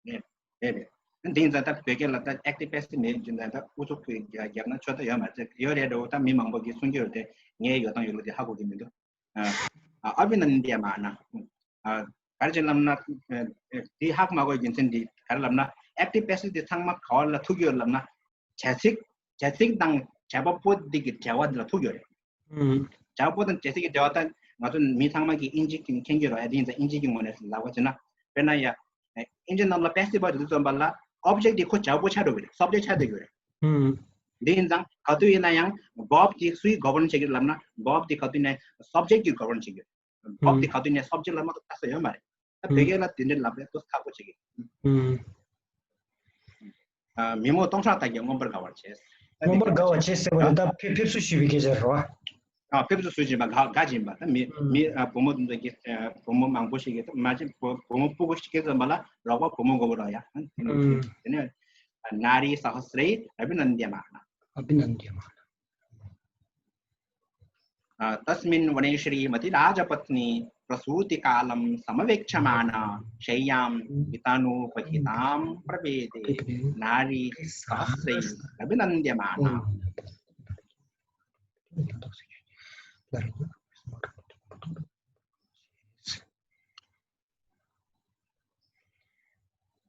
བ། རེད་རེད་རེད། འདི་ཡིན་ཙང་ད་བོད་སྐད་ལ་ད་ཨེག་ཊིབ་པེ་སིབ་མེད་ཅིག་ན་ད་ཨུ་ཚུགས་བརྒྱབ་ན་ཆོག་ད་ཡོད་མ་རེད། ཡོད་རེད་འགྲོ། ད་མི་མང་པོ་གིས་གསུང་གི་ཡོད་དེ་ངས་ཡོད་དང་ཡོད་ལུགས་དེ་ཧ་གོ་གི་མི་འདུག་ཨ་ཨ་བི་ནན་དྱ་མ་ན། ཨ་ག་རེ་བྱས་ལབ་ན། ཨ་འདི་ཧ་གོ་མ་གོ་རྒྱུ་མཚན་འདི་ག་རེ་ལབ་ན། ཨེག་ཊིབ་པེ་སིབ་འདི་ཚང་མ་ག་བ་ལ་ཐུག་ཡོད་ལབ་ན། བྱ་ཚིག་བྱ་ཚིག་དང་བྱ་བ་པོ་འདི་གི་འབྲེལ་བ་འདི་ལ་ཐུག་ཡོད་རེད། ཨུམ། བྱ་བ་པོ་དང་བྱ་ཚིག་གི་འབྲེལ་བ་ད་ང་ཚོ་མི་ཚང་མ་གིས་ཨིན་ཇི་གི་མཁྱེན་གྱི་རེད། ཨ་འདི་ཡིན་ཙང་ཨིན་ཇི་གི་ངོས་ནས་ལབ་པ་བྱས་ན། དཔེར་ན་ཡ། ཨིན་ཇི་ནང་ལ་པེ་སིབ་འབྲུ་དུ་བརྩོན་པ་ལ་ཨོབ་ཇེག་འདི་ཁོ་བྱ་བ་པོ་ཆགས་འགྲོ་གི་རེད། སབ་ཇེག་ཆགས་བསྡད་ཀྱི་རེད། ཨུམ། འདི་ཡིན་ཙང་ག་དུས་ཡིན་ན་ཡང་བརབ་དེ་སུའི་གོ་བར་ནི་བྱེད་ཀྱི་རེད་ལབ་ན། བརབ་དེ་ག་དུས་ནས་སབ་ཇེག་གི་གོ་བར་ནི་བྱེད་ཀྱི་རེད། བརབ་དེ་ག་དུས་ནས་སབ་ཇེག་ལ་མ་གཏོགས་ལྟ་ས་ཡོད་མ་རེད། ད་བོད་སྐད་ལ་དེ་འདྲའི་ལབ་ཡ་ཏོག་ཁག་པོ་བྱེད་ཀྱི། ཨུམ། ཨ་མི་མོ་སྟོང་ཕྲག་དག་གིས་མངོན་པར་དགའ་བར་བྱེད། མངོན་པར་དགའ་བར་བྱེད་ཟེར་བ་རེད། ད་ཕེབས་ཕེབས་བསུ་ཞུས་པའི་སྐད་ཆ་རེད་བ། ཨ་ཕེབས་བསུ་ཞུ་བཞིན་པ་དགའ་དགའ་བཞིན་པ། ད་མི་མི་ཨ་བུ་མོ་དེ་ཚོ་གི་ཨ་བུ་མོ་མང་པོ་ཞིག་གིས་ད་མ་གཅིག་བུ་བུ་མོ་སྤུ་གུ་ཞིག་སྐྱེས་ཙམ་པ་ལ་རོགས་པ་བུ་མོ་དགོས་པ་རེད་ཡ། དེ་ནས་ནཱ་རི་སཱ་ཧ་སྲེ་ཨ་བི་ནན་དྱ་མ་ན། ཨ་བི་ནན་དྱ་མ་ན། तस्मिन् वने श्रीमती राजपत्नी प्रसूतिकालं समवेक्षमाणा शय्यां वितानोपहितां प्रपेदे नारी सहस्रैरभिनन्द्यमाना।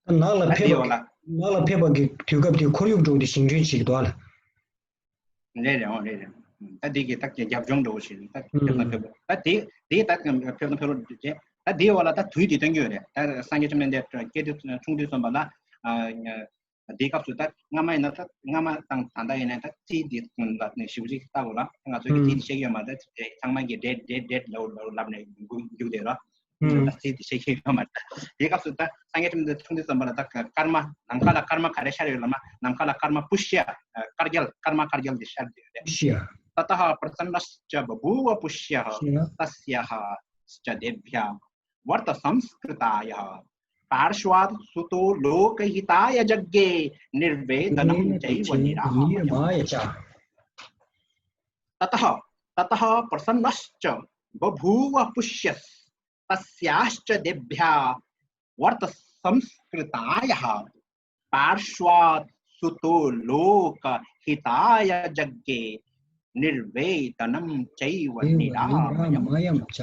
ནགས་ལ་ཕེབས་པ་ནགས་ལ་ཕེབས་པ་གི་དུས་སྐབས་དེ་ཁོར་ཡུག་འགྲོ་དེ་ཞིང་བྲན་བྱེད་ཀྱི་འདུག་ཨ་ལ། རེད་རེད། འོ་རེད་རེད། ད་འདི་གི་ད་རྒྱབ་ལྗོངས་འགྲོ་བཞིན་ད་ཕེབས་དང་ཕེབས་ད་དེ་དེ་ད་ཕེབས་དང་ཕེབས་རོགས་བྱེད། ད་དེའི་བར་ལ་ད་དུས་དེ་སྟོན་གྱི་ཡོད་རེད། ད་སངས་རྒྱས་བཅོམ་ལྡན་འདས་སྐྱེ་དུས་འཁྲུངས་དུས་ཙམ་པ་ལ། དེའི་སྐབས་སུ་ད་སྔ་མ་ཡིན་ན་ད་སྔ་མ་དང་ད་ལྟ་ཡིན་ན་ད་རྩིས་འདི་ལ་ནས་ཞིབ་ཞིབ་ལྟ་དགོས་ལ། ང་ཚོ་གི་རྩིས་འདི་ཤེས་ཀྱི་ཡོད་མ་རེད། ཚང་མ་གི་འདྲེད་འདྲེད་འདྲེད་ལབ་ལབ་ལབ་ནས་རྒྱུགས་རྒྱུགས་བསྡད་ར། ད་རྩིས་འདི་ཤེས་ཀྱི་ཡོད་མ་རེད། དེའི་སྐབས་སུ་ད་སངས་རྒྱས་བཅོམ་ལྡན་འདས་ཐུགས་འདི་བསམ་པ་ལ་ད་སྐར་མ་ནམ་མཁའ་ལ་སྐར་མ་ག་རེ་ཤར་ཡོད་ལབ་ན། ནམ་མཁའ་ལ་སྐར་མ་པུ་ཤ་དཀར་རྒྱལ་སྐར་མ་དཀར་རྒྱལ་འདི་ཤར་ཡོད་རེད། ཤ། ततः प्रसन्नश्च बभूव पुष्यः। श। तस्याश्च देव्या वर्तसंस्कृताय पार्श्वात् सुतो लोकहिताय जज्ञे निर्वेदनं चैव निरामयम्। निरामयम्। ततः ततः प्रसन्नश्च बभूव पुष्यः। तस्याश्च देव्या वर्तसंस्कृताय पार्श्वात् सुतो लोकहिताय जज्ञे निर्वेदनं चैव निरामयम्। निरामयम् च।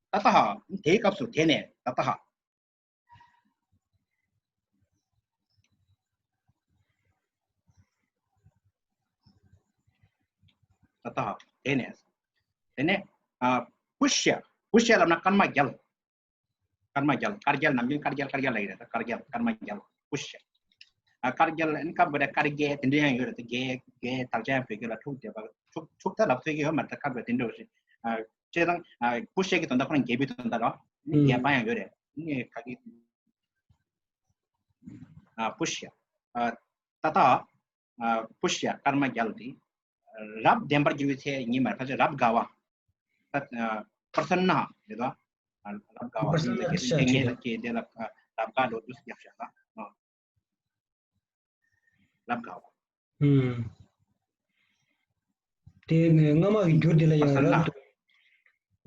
ततः, དེའི་སྐབས་སུ། དེ་ནས། ततः ततः དེ་ནས། དེ་ནས། ཨ། पुष्य། पुष्य ལབ་ན་སྐར་མ་རྒྱལ། སྐར་མ་རྒྱལ། དཀར་རྒྱལ། ནམ་རྒྱུན་དཀར་རྒྱལ་དཀར་རྒྱལ་ལབ་ཀྱི་རེད། ད་དཀར་རྒྱལ་སྐར་མ་རྒྱལ། पुष्य། ཨ། དཀར་རྒྱལ། ཨ་ནི་སྐབས་འགའ་རེ་དཀར་རྒྱལ་དེ་འདྲ་ཡང་ཡོད་རེད། ད་རྒྱལ་རྒྱལ་དག་ཆ་ཡང་བོད་སྐད་ལ་འཁྲུག་བསྡད་པ། འཁྲུག་འཁྲུག་ད་ལབ་ཐུབ་ཀྱི་ཡོད་མ་རེད། ད་སྐབས་འགའ་དེ་འདྲ་ཞིག་ཨ། སྤྱིར་བཏང་། ཨ། पुष्य གི་དོན་དག་ཁོ་རང་རྒྱལ་པོའི་དོན་དག་རེད། ཨ་ནི་ཨུ། རྒྱལ་པོ་ཡང་ཡོད་རེད། ཨ་ནི་ག་གི། ཨ། पुष्य། ཨ། ततः ཨ། पुष्य། སྐར་མ་རྒྱལ་དེ། རབ་བདེན་པར་གྱུར་པའི་ཚེ་ཉིད་མ་རེད། ཕལ་ཆེར་རབ་དགའ་བ། ད། ཨ། प्रसन्न རེད་དོ། ཨ། རབ་དགའ་བ། प्रसन्नश्च དེ་ངེད་ཀྱི་དེ་ལ། ཨ། རབ་དགའ་ལོ་དུས་རྒྱབ་བཞག་ལ། ཨ། རབ་དགའ་བ། ཨུམ། དེ་སྔ་མ་གི་འགྱུར་དེ་ལ་ཡང་प्रसन्न རབ་ཏུ།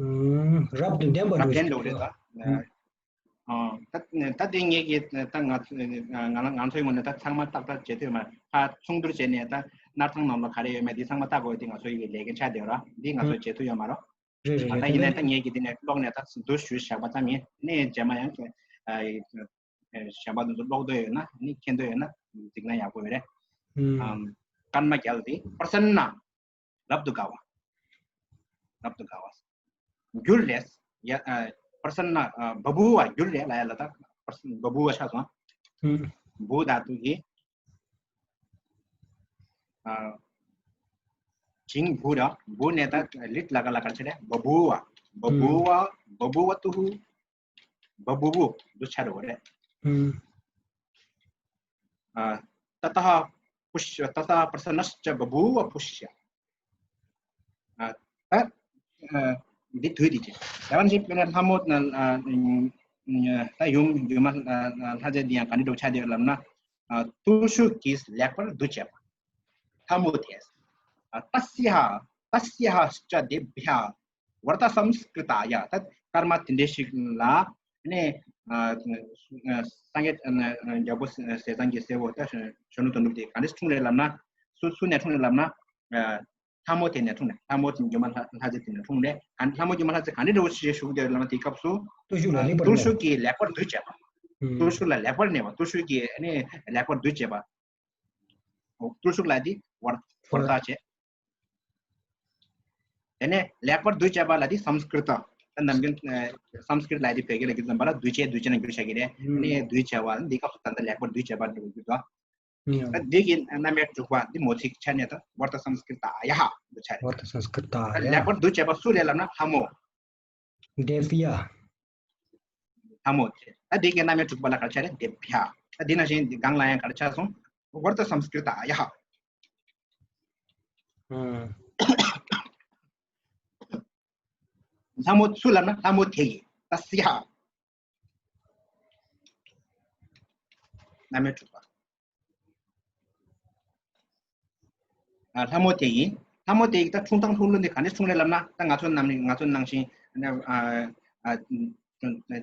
ཨུམ། རབ་ཏུ་བདེན་པར་རབ་འགྲོ་བདེན་ཞིག་འགྲོ་རེད་ད། ཨུམ། ཨ། ད་ད་དེ་ངེད་ཀྱི་ད་ང་ཚོ་ང་ང་ཚོའི་ངོས་ནས་ད་ཚང་མ་ཏག་ཏག་བྱེད་ཐུབ་ཡོད་མ་རེད། ཕར་ཚོགས་འདུར་བྱས་ནས་ད་སྣར་ཐང་ནང་ལ་ག་རེ་ཡོད་མེད་འདི་ཚང་མ་ལྟ་དགོས། འདི་ང་ཚོའི་གི་ལས་འགན་ཆགས་བསྡད་ཡོད་ར། འདི་ང་ཚོ་བྱེད་ཐུབ་ཡོད་མ་རེད། རེད་རེད། ད་རེད། ཡིན་ནའི་ད་ངེད་ཀྱི་འདི་ནས་ཀློག་ནས་ད་འདུག་ཞུས་བཞག་པ་ཙམ་ཡིན། ནས་རྗེས་མ་ཡང་གཞན་པ་འདི་ཚོ་ཀློག་འདོད་ཡོད་ན། ནི་མཁྱེན་འདོད་ཡོད་ན་གཟིགས་ན་ཡག་པོ་ཡོད་རེད། ཨུམ། སྐར་མ་རྒྱལ་དེ། प्रसन्न རབ་ཏུ་དགའ་བ། རབ་ཏུ་དགའ་བ། འགྱུར་རེད། ཡ། ཨ། प्रसन्न། ཨ། बभूव འགྱུར་རེད་ལབ་ཡ་ལ་ད་प्रसन्न། बभूव ཆགས་སོང་། ཨུམ། भू धातु གི། ཨ། བྱིངས་བུ་ར། བུ་ནས་ད་ལིཊ་ལ་ག་ལ་ག་ཆ་རེད། बभूव། बभूव། ཨུམ། बभूवतुः། बभूव འདི་ཆ་རེད་བ་རེད། ཨུམ། ཨ། ततः पुष्य ततः प्रसन्नश्च बभूव पुष्य། ཨ། ད། ཨ། འདི་དུས་འདི་བྱས། ད་ང་ཚོ་དཔེར་ན་ལྷ་མོ། ཨ། ད་ཡུམ་ཡུམ་མ་ལྷ་རྫས་འདི་ཡང་ག་འདྲ་འདྲ་ཆགས་བསྡད་ཡོད་ལབ་ན། ཨ། བརྟུལ་ཞུགས་ཀྱིས་ལེགས་པར་འདུ་བྱེད་པ། ལྷ་མོ་དེ། ཨ། तस्याः तस्याश्च देव्याः वर्तसंस्कृताय། ད་སྐར་མ་དེ་འདྲ་ཞིག་ལ་ནས། ཨ། སངས་རྒྱས་རྒྱལ་པོ་ཟས་གཙང་གི་སྲས་པོ་ད་གཞོན་ནུ་དོན་གྲུབ་དེ་ག་འདྲ་འཁྲུངས་རེད་ལབ་ན། སུ་སུ་ནས་འཁྲུངས་རེད་ལབ་ན། ཨ། ལྷ་མོ་དེ་ནས་འཁྲུངས་ནས། ལྷ་མོ་དེ་སྒྱུ་མ་ལྷ་ལྷ་རྫས་དེ་ནས་འཁྲུངས་ནས། ཨ། ལྷ་མོ་སྒྱུ་མ་ལྷ་རྫས་ག་འདྲ་འདྲ་བོ་ཞིག་བཞུགས་བསྡད་ལབ་ན། དེའི་སྐབས་སུ། བརྟུལ་ཞུགས་ལ་ལེགས་པར། བརྟུལ་ཞུགས་ཀྱིས་ལེགས་པར་འདུ་བྱེད་པ། ཨུམ། བརྟུལ་ཞུགས་ལ་ལེགས་པར་གནས་པ། བརྟུལ་ཞུགས་ཀྱིས་ནི་ལེགས་པར་འདུ་བྱེད་པ། བརྟུལ་ཞུགས་ལ་དེ་ཝར་ཝར་ཏ་བྱེད། དེ་ནས་ལེགས་པར་འདུ་བྱེད་པ་ལ་དེ་སཾསྐྲྀཏ། ད་ནམ་རྒྱུན་སཾསྐྲྀཏ་ལ་དེ་བོད་སྐད་ལ་གི་ཙམ་པ་ལ་འདུ་བྱེད་འདུ་བྱེད་ན་འགྱུར་བྱ་གི་རེད། ཨུམ། ནས་འདུ་བྱེད་པ་འདི་སྐབས་སུ་ད་ལྟ་ལེགས་པར་འདུ་བྱེད་པ་འགྲོ་གི་འདུག་ཨུམ། ད་འདི་གི་རྣམ་དབྱེ་དྲུག་པ་འདི་མོ་ཚིག་ཆ་ནས་ད་ཝར་ཏ་སཾསྐྲྀཏ་ཡ་འདུ་བྱ་རེད། ཝར་ཏ་སཾསྐྲྀཏ་ད་ཡ། ལེགས་པར་འདུ་བྱེད་པ་སུ་རེད་ལབ་ན་ལྷ་མོ། देव्या། ལྷ་མོ་དེ། ད་འདི་གའི་རྣམ་དབྱེ་དྲུག་པ་ལ་ག་རེ་ཆགས་རེད། देव्या། ད་འདི་ནང་བཞིན་སྒང་ལ་ཡང་ག་རེ་ཆགས་སོང་། ཝར་ཏ་སཾསྐྲྀཏ་ཡ། ཨུམ། ལྷ་མོ་སུ་ལབ་ན་ལྷ་མོ་དེ་ཡིན། तस्याः། རྣམ་དབྱེ་དྲུག་པ། ཨ། ལྷ་མོ་དེ་ཡིན། ལྷ་མོ་དེ་ཡིན། ད་འཁྲུངས་སྟངས་འཁྲུངས་ལུགས་འདི་ག་འདྲ་འཁྲུངས་རེད་ལབ་ན། ད་ང་ཚོ་ནང་ནས་ང་ཚོ་ནང་བཞིན། ཨ། ཨ།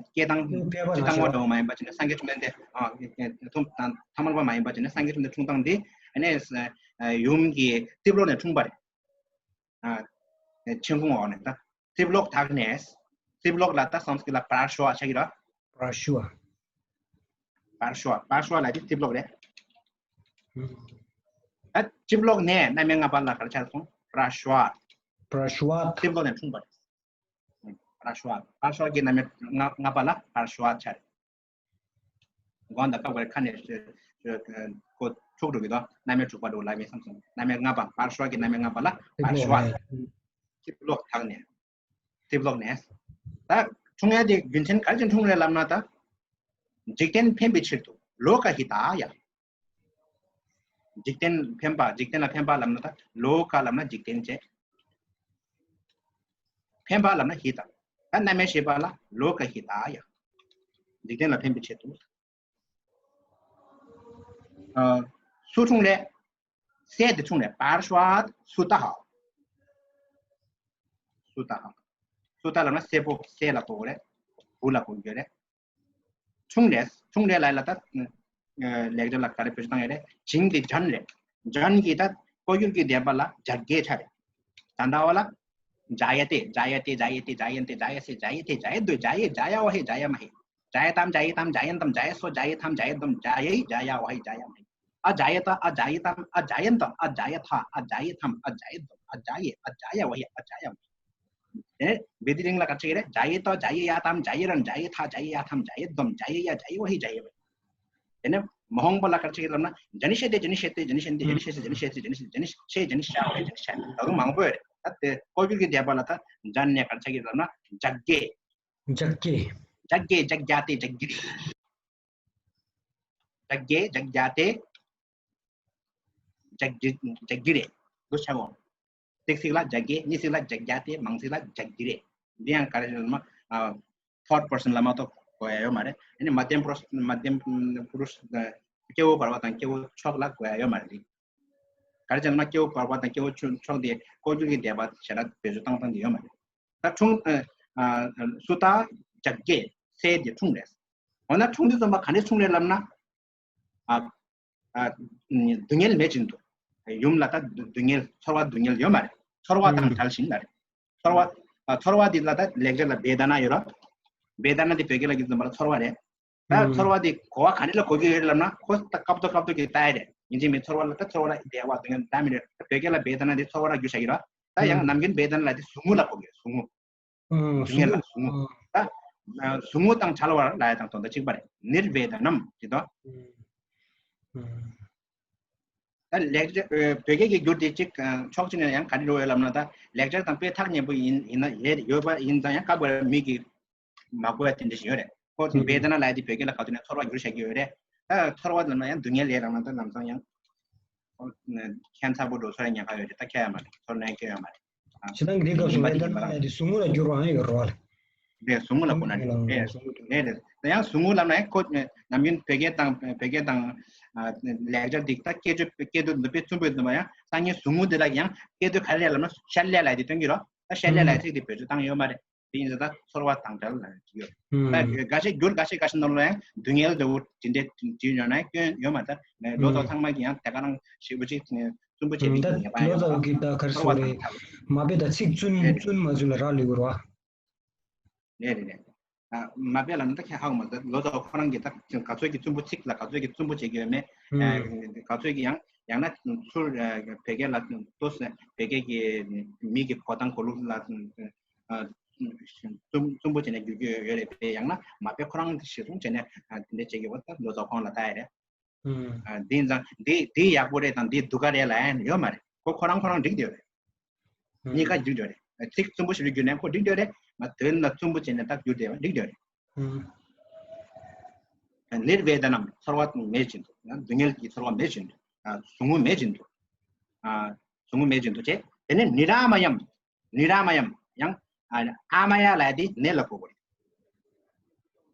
སྐྱེ་སྟངས་སྤྱིར་བཏང་བ་འདྲ་བོ་མ་ཡིན་པ་བྱས་ན། སངས་རྒྱས་བཅོམ་ལྡན་འདས། ཨ། ཐོག་མཐའ་མར་པ་མ་ཡིན་པ་བྱས་ན། སངས་རྒྱས་བཅོམ་ལྡན་འདས་འཁྲུངས་སྟངས་འདི་ཨ་ནི་ཡུམ་གྱི་རྩིབ་ལོགས་ནས་འཁྲུངས་པ་རེད། ཨ། མཆན་ཁུང་འོག་ནས། ད་རྩིབ་ལོགས་དག་ནས། རྩིབ་ལོགས་ལ་ད་སཾསྐྲྀཏ་ལ་པཱརྵཝ་ཆགས་ཀྱི་རེད། པཱརྵཝ། པཱརྵཝ། པཱརྵཝ་ལ་དེ་རྩིབ་ལོགས་རེད། ཨུམ། ད་རྩིབ་ལོགས་ནས་རྣམ་དབྱེ་ལྔ་པ་ལ་ག་རེ་ཆགས་སོང་། པཱརྵཝ། པཱརྵཝ། རྩིབ་ལོགས་ནས་འཁྲུངས་པ་རེད། པཱརྵཝ། པཱརྵཝ་གི་རྣམ་དབྱེ་ལྔ་ལྔ་པ་ལ་པཱརྵཝ་ཆགས་རེད། གོང་དུ་སྐབས་འགར་ཁ་ནས་ཁོ་འཁྲུག་འགྲོ་གི་དོ། རྣམ་དབྱེ་དྲུག་པ་འགྲོ་ལབ་མེད་བསམ་སོང་། རྣམ་དབྱེ་ལྔ་པ་པར་ཤ་གི་རྣམ་དབྱེ་ལྔ་པ་ལ་པར་ཤ་ཐིབ་ལོག་ཐག་ནས། ཐིབ་ལོག་ནས། ད་འཁྲུངས་ཡ་དེ་རྒྱུ་མཚན་ག་རེ་བྱས་འཁྲུངས་རེད་ལབ་ན། ད་འཇིག་རྟེན་ཕན་པའི་ཕྱིར་དུ་ལོ་ཀ་ཧི་ཏཱ་ཡ། འཇིག་རྟེན་ཕན་པ། འཇིག་རྟེན་ལ་ཕན་པ་ལབ་ན། ད་ལོ་ཀ་ལབ་ན་འཇིག་རྟེན་བྱས། ཕན་པ་ལབ་ན་ཧི་ཏཱ། ད་རྣམ་དབྱེ་བཞི་པ་ལ་ལོ་ཀ་ཧི་ཏཱ་ཡ། འཇིག་རྟེན་ལ་ཕན་པའི་ཆེད་དུ། ཨ། སུ་འཁྲུངས་རེད། སྲས་དེ་འཁྲུངས་རེད། པར་ཤ་སུ་ཏ་ཧ། སུ་ཏ་ཧ། སུ་ཏ་ལབ་ན་སྲས་པོ། སྲས་ལ་གོ་གི་རེད། བུ་ལ་གོ་གི་རེད། འཁྲུངས་རེད། འཁྲུངས་རེད་ལབ་ཡ་ལ་ད་ལེགས་སྦྱར་ལ་ག་རེ་བེད་སྤྱོད་བཏང་ཡོད་རེད། བྱིངས་དེ་ཇན་རེད། ཇན་གྱིས་ད་བསྐོར་གྱུར་གྱི་བཟླས་པ་ལ་ཇ་གེ་ཆ་རེད། ད་ལྟ་བ་ལ་ཇ་ཡ་ཏེ། ཇ་ཡ་ཏེ། ཇ་ཡེ་ཏེ། ཇ་ཡན་ཏེ། ཇ་ཡ་སེ། ཇ་ཡེ་ཐེ། ཇ་ཡེ་དོ། ཇ་ཡེ། ཇ་ཡ་ཝ་ཧེ། ཇ་ཡ་མ་ཧེ། ཇ་ཡེ་ཏམ། ཇ་ཡེ་ཐམ། ཇ་ཡན་ཏམ། ཇ་ཡེ་སོ། ཇ་ཡེ་ཐམ། ཇ་ཡེ་སོ། ཇ་ཡེ། ཇ་ཡ་ཝ་ཧེ། ཇ་ཡ་མ་ཧེ། ཨ་ཇ་ཡེ་ཏ། ཨ་ཇ་ཡེ་ཏམ། ཨ་ཇ་ཡན་ཏ། ཨ་ཇ་ཡེ་ཐ། ཨ་ཇ་ཡེ་ཐམ། ཨ་ཇ་ཡེ་སོ། ཨ་ཇ་ཡེ། ཨ་ཇ་ཡ་ཝ་ཧེ། ཨ་ཇ་ཡ་མ་ཧེ། དེ་བེ་དི་རིང་ལ་ག་རེ་བྱེད་ཀྱི་རེད། ཇ་ཡེ་ཏ། ཇ་ཡེ་ཡ་ཏམ། ཇ་ཡེ་རན། ཇ་ཡེ་ཐ། ཇ་ཡེ་ཡ་ཐམ། ཇ་ཡེ་དོམ། ཇ་ཡེ་ཡ། ཇ་ཡེ་ཝ་ཧེ། ཇ་ཡ་མ་ཧེ། དེ་ནས་མ་ཧོང་པ་ལ་ག་རེ་བྱེད་ཀྱི་ལབ་ན། ཇ་ནི་ཤེ་ཏེ། ཇ་ནི་ཤེ་ཏེ། ཇ་ནི་ཤེ་ཏེ། ཇ་ནི་ཤེ་ཏེ། ཇ་ནི་ཤེ། ཇ་ནི་ཤ་ཝ་ཧེ། ཇ་ནི་ཤ། ད་དུང་མང་པོ་ཡོད་རེད། ད་དེ་བསྐོར་གྱུར་གྱི་བཟླས་པ་ལ་ད་ཇན་ནས་ག་རེ་བྱེད་ཀྱི་ལབ་ན། ཇ་གེ། ཇ་གེ། ཇ་གེ། ཇ་གྱ་ཏེ། ཇ་གི་རེ། ཇ་གེ། ཇ་གྱ་ཏེ། ཇ་གི། ཇ་གི་རེ། འདུག་ཆ་གོ། ཏིག་ཚིག་ལ་ཇ་གེ། གཉིས་ཚིག་ལ་ཇ་གྱ་ཏེ། མང་ཚིག་ལ་ཇ་གི་རེ། འདི་ཡང་ག་རེ་ཟེར་ན། ཨ། ཐརཌ་པར་སན་ལ་མ་གཏོགས་གོ་ཡ་ཡོད་མ་རེད། ཨ་ནི་མ་དྷྱམ་པུ་རུ་ཤ། མ་དྷྱམ་པུ་རུ་ཤ། སྐྱེ་བོ་བར་པ་དང་སྐྱེ་བོ་མཆོག་ལ་གོ་ཡ་ཡོད་མ་རེད། ག་རེ་བྱས་ན་སྐྱེ་བོ་བར་པ་དང་སྐྱེ་བོ་མཆོག་དེ་བསྐོར་གྱུར་གྱི་བཟླས་པ་ཞེ་དྲག་བེད་སྤྱོད་བཏང་སྟངས་དེ་ཡོད་མ་རེད། ད་འཁྲུངས། ཨ། ཨ། སུ་ཏ་ཇ་གེ་སྲས་དེ་འཁྲུངས་རེད། འོ་ན་འཁྲུངས་དུས་ཙམ་པ་ག་ནས་འཁྲུངས་རེད་ལབ་ན། ཨ། ཨ། སྡུག་བསྔལ་མེད་བཞིན་དུ། ཡུམ་ལ་ད་སྡུག་བསྔལ། ཚོར་བ་སྡུག་བསྔལ་ཡོད་མ་རེད། ཚོར་བ་དང་བྲལ་ཞིང་ལ་རེད། ཚོར་བ། ཨ། ཚོར་བ་འདི་ལ་ད་ལེགས་སྦྱར་ལ་བེ་ད་ན་ཡོད་རེད། བེ་ད་ན་འདི་བོད་སྐད་ལ་གི་ཙམ་པ་ལ་ཚོར་བ་རེད། ད་ཚོར་བ་འདི་གོ་བ་ག་ནས་ལ་གོ་གི་ཡོད་ལབ་ན། ཁོ་ད་སྐབས་ཐོག་སྐབས་ཐོག་གི་ལྟ་ཡ་རེད། ཡིན་གཅིག་མིན་ཚོར་བ་ལ་ད་ཚོར་བ་ལ་བདེ་བ་སྡུག་བསྔལ་ད་མི་རེད། བོད་སྐད་ལ་བེ་ད་ན་འདི་ཚོར་བ་ལ་བསྒྱུར་བྱ་གི་རེད། ད་ཡང་ནམ་རྒྱུན་བེ་ད་ན་ལ་དེ་ཟུག་རྔུ་ལ་གོ་གི་རེད། ཟུག་རྔུ། ཨ། སྡུག་བསྔལ་ལ་ཟུག་རྔུ། ཟུག་རྔུ། ཨ། ཨ། ཟུག་རྔུ་དང་བྲལ་བ་ལ་ཡ་དང་དོན་དག་གཅིག་པ་རེད། ནིར་བེ་ད་ནམ་ཅེས་དང་། ཨ། ད་ལེགས་སྦྱར། ཨ། བོད་སྐད་ཀྱི་འགྱུར་དེ་གཅིག་ཨ། ཕྱོགས་གཅིག་ནས་ཡང་ག་རེ་འགྲོ་ཡོད་ལབ་ན། ད་ལེགས་སྦྱར་དང་དཔེ་ཐག་ཉེ་པོ་ཡིན། ཡིན་ན་ཡོད་པ་ཡིན་ཙང་ཡང་སྐབས་འགར་མི་གིས་མ་གོ་ཡ་དེ་འདྲ་ཞིག་ཡོད་རེད། ཁོ་ཨ། བེ་ད་ན་ལབ་ཡ་དེ་བོད་སྐད་ལ་ག་དུས་ནས་ཚོར་བ་བསྒྱུར་བྱ་གི་ཡོད་རེད། ད་ཚོར་བ་ལབ་ན་ཡང་སྡུག་བསྔལ་ལས་རང་ན་ད་ལམ་སང་ཡང་ཁྱད་མཚར་པོ་འགྲོ་ཚོར་ཡ་ཉེན་ཁ་ཡོད་རེད། ད་ཁྱད་ཡ་མ་རེད། ཚོར་ན་ཡང་སྐྱོན་ཡོད་མ་རེད། ཨ། ཞེ་སྡང་གི་ལས་སྐབས་སུ་ཡིན་པ་བེ་དེ་ད་ཡིན་པ་ན་ལ་ལ་དེ་ཟུག་རྔུ་ལ་འགྱུར་བའང་ཡོད་རེད་བ་ལ། རེད། ཟུག་རྔུ་ལ་གོ་ན་རེད། ཟུག་རྔུ་ལ་གོ་ན་རེད། རེད་རེད། ད་ཡང་ཟུག་རྔུ་ལབ་ན་ཡང་ཁོ་ནམ་རྒྱུན་བོད་སྐད་དང་བོད་སྐད་དང་། ཨ། ལེགས་སྦྱར་འདི་ད་སྐད་དོད་སྐད་དོད་འདི་དཔེ་རྩུབ་པོ་ཡོད་འདུག་པ། ཡང་སང་ཉིན་ཟུག་རྔུ་འདི་ལ་ཡང་སྐད་དོད་ག་རེ་ལབ་ན་ཤལ་ལེ་ལབ་དེ་སྟོན་གྱི་རོ། ད་ཤལ་ལེ་ལབ་ཚིག་དེ་བེད་སྤྱོད་བཏང་ཡོད་མ་རེད། དེ་ཡིན་ཙང་ད་ཚོར་བ་དང་བྲལ་ལ་ཡོད། ད་འགའ་ཤས་འགྱུར་འགའ་ཤས་འགའ་ཤས་ནང་ལ་ཡང་སྡུག་བསྔལ་འདྲ་བོ་དེ་འདྲས་བྲིས་ཡོད་ན་སྐྱོན་ཡོད་མ་རེད། ལོ་ཐོག་ཚང་མ་གིས་ཡང་དེ་ག་རང་ཞིབ་པོ་ཅིག་རྩུབ་པོ་བྱེད་པའི་ཉེས་པ་ཡོད་པ། ལོ་ཐོག་གི་ད་ག་རེ་ཟེར་དགོས་རེད། མ་དཔེ་ད་ཚིག་བཙུན་བཙུན་མ་བཙུན་ལ་རག་ལས་དགོས་རེད་བ། རེད་རེད་རེད། ཨ། མ་དཔེ་ལབ་ན་ད་ཁྱེད་ཧ་གོ་མ་སོང་། ལོ་ཐོག་ཁོ་རང་གིས་ད་ག་ཚོད་ཀྱི་རྩུབ་པོ་ཚིག་ལ་ག་ཚོད་ཀྱི་རྩུབ་པོ་བྱེད་ཀྱི་ཡོད་མེད། ཨ། ག་ཚོད་ཀྱི་ཡང་ཡང་ན་ཚུར་ཨ། བོད་སྐད་ལ་ལྟོས་ཟེར་བོད་སྐད་ཀྱི་མི་གི་གོ་སྟངས་གོ་ལུགས་ལ་ཨ། རྩུབ་རྩུབ་པོ་བྱས་ནས་བསྒྱུར་གྱི་ཡོད་རེད་པས། ཡང་ན་མ་དཔེ་ཁོ་རང་གིས་གཞིར་བཟུང་བྱས་ནས་ཨ། དེ་འདྲ་བྱེད་ཀྱི་ཡོད་པ་ད་ལོ་ཐོག་ཁོང་ལ་ལྟ་ཡ་རེད། ཨ། དེ་ཡིན་ཙང་འདི་འདི་ཡག་པོ་རེད་དང་འདི་སྡུག་ག་རེད་ལབ་ཡ་ཡོད་མ་རེད། ཁོ་ཁོ་རང་ཁོ་རང་འགྲིག་བསྡད་ཡོད་རེད། གཉིས་ཀ་འགྲིག་བསྡད་ཡོད་རེད། ཚིག་རྩུབ་པོ་ཞིག་ལ་བསྒྱུར་ནས་ཁོ་འགྲིག་བསྡད་ཡོད་རེད། མ་དོན་ལ་རྩུབ་པོ་བྱས་ནས་ད་བསྒྱུར་བསྡད་ཡོད་འགྲིག་བསྡད་ཡོད་རེད། ནིར་བེ་ད་ནམ། ཚོར་བ་མེད་བཞིན་དུ། སྡུག་བསྔལ་གྱི་ཚོར་བ་མེད་བཞིན་དུ། ཨ། ཟུག་རྔུ་མེད་བཞིན་དུ། ཨ། ཟུག་རྔུ་མེད་བཞིན་དུ་བྱས། དེ་ནས་ནི་ར་མ་ཡམ། ནི་ར་མ་ཡམ། ཡང་། ཨ། ཨ་མ་ཡ་ལབ་ཡ་དེ་ནད་ལ་གོ་དགོས་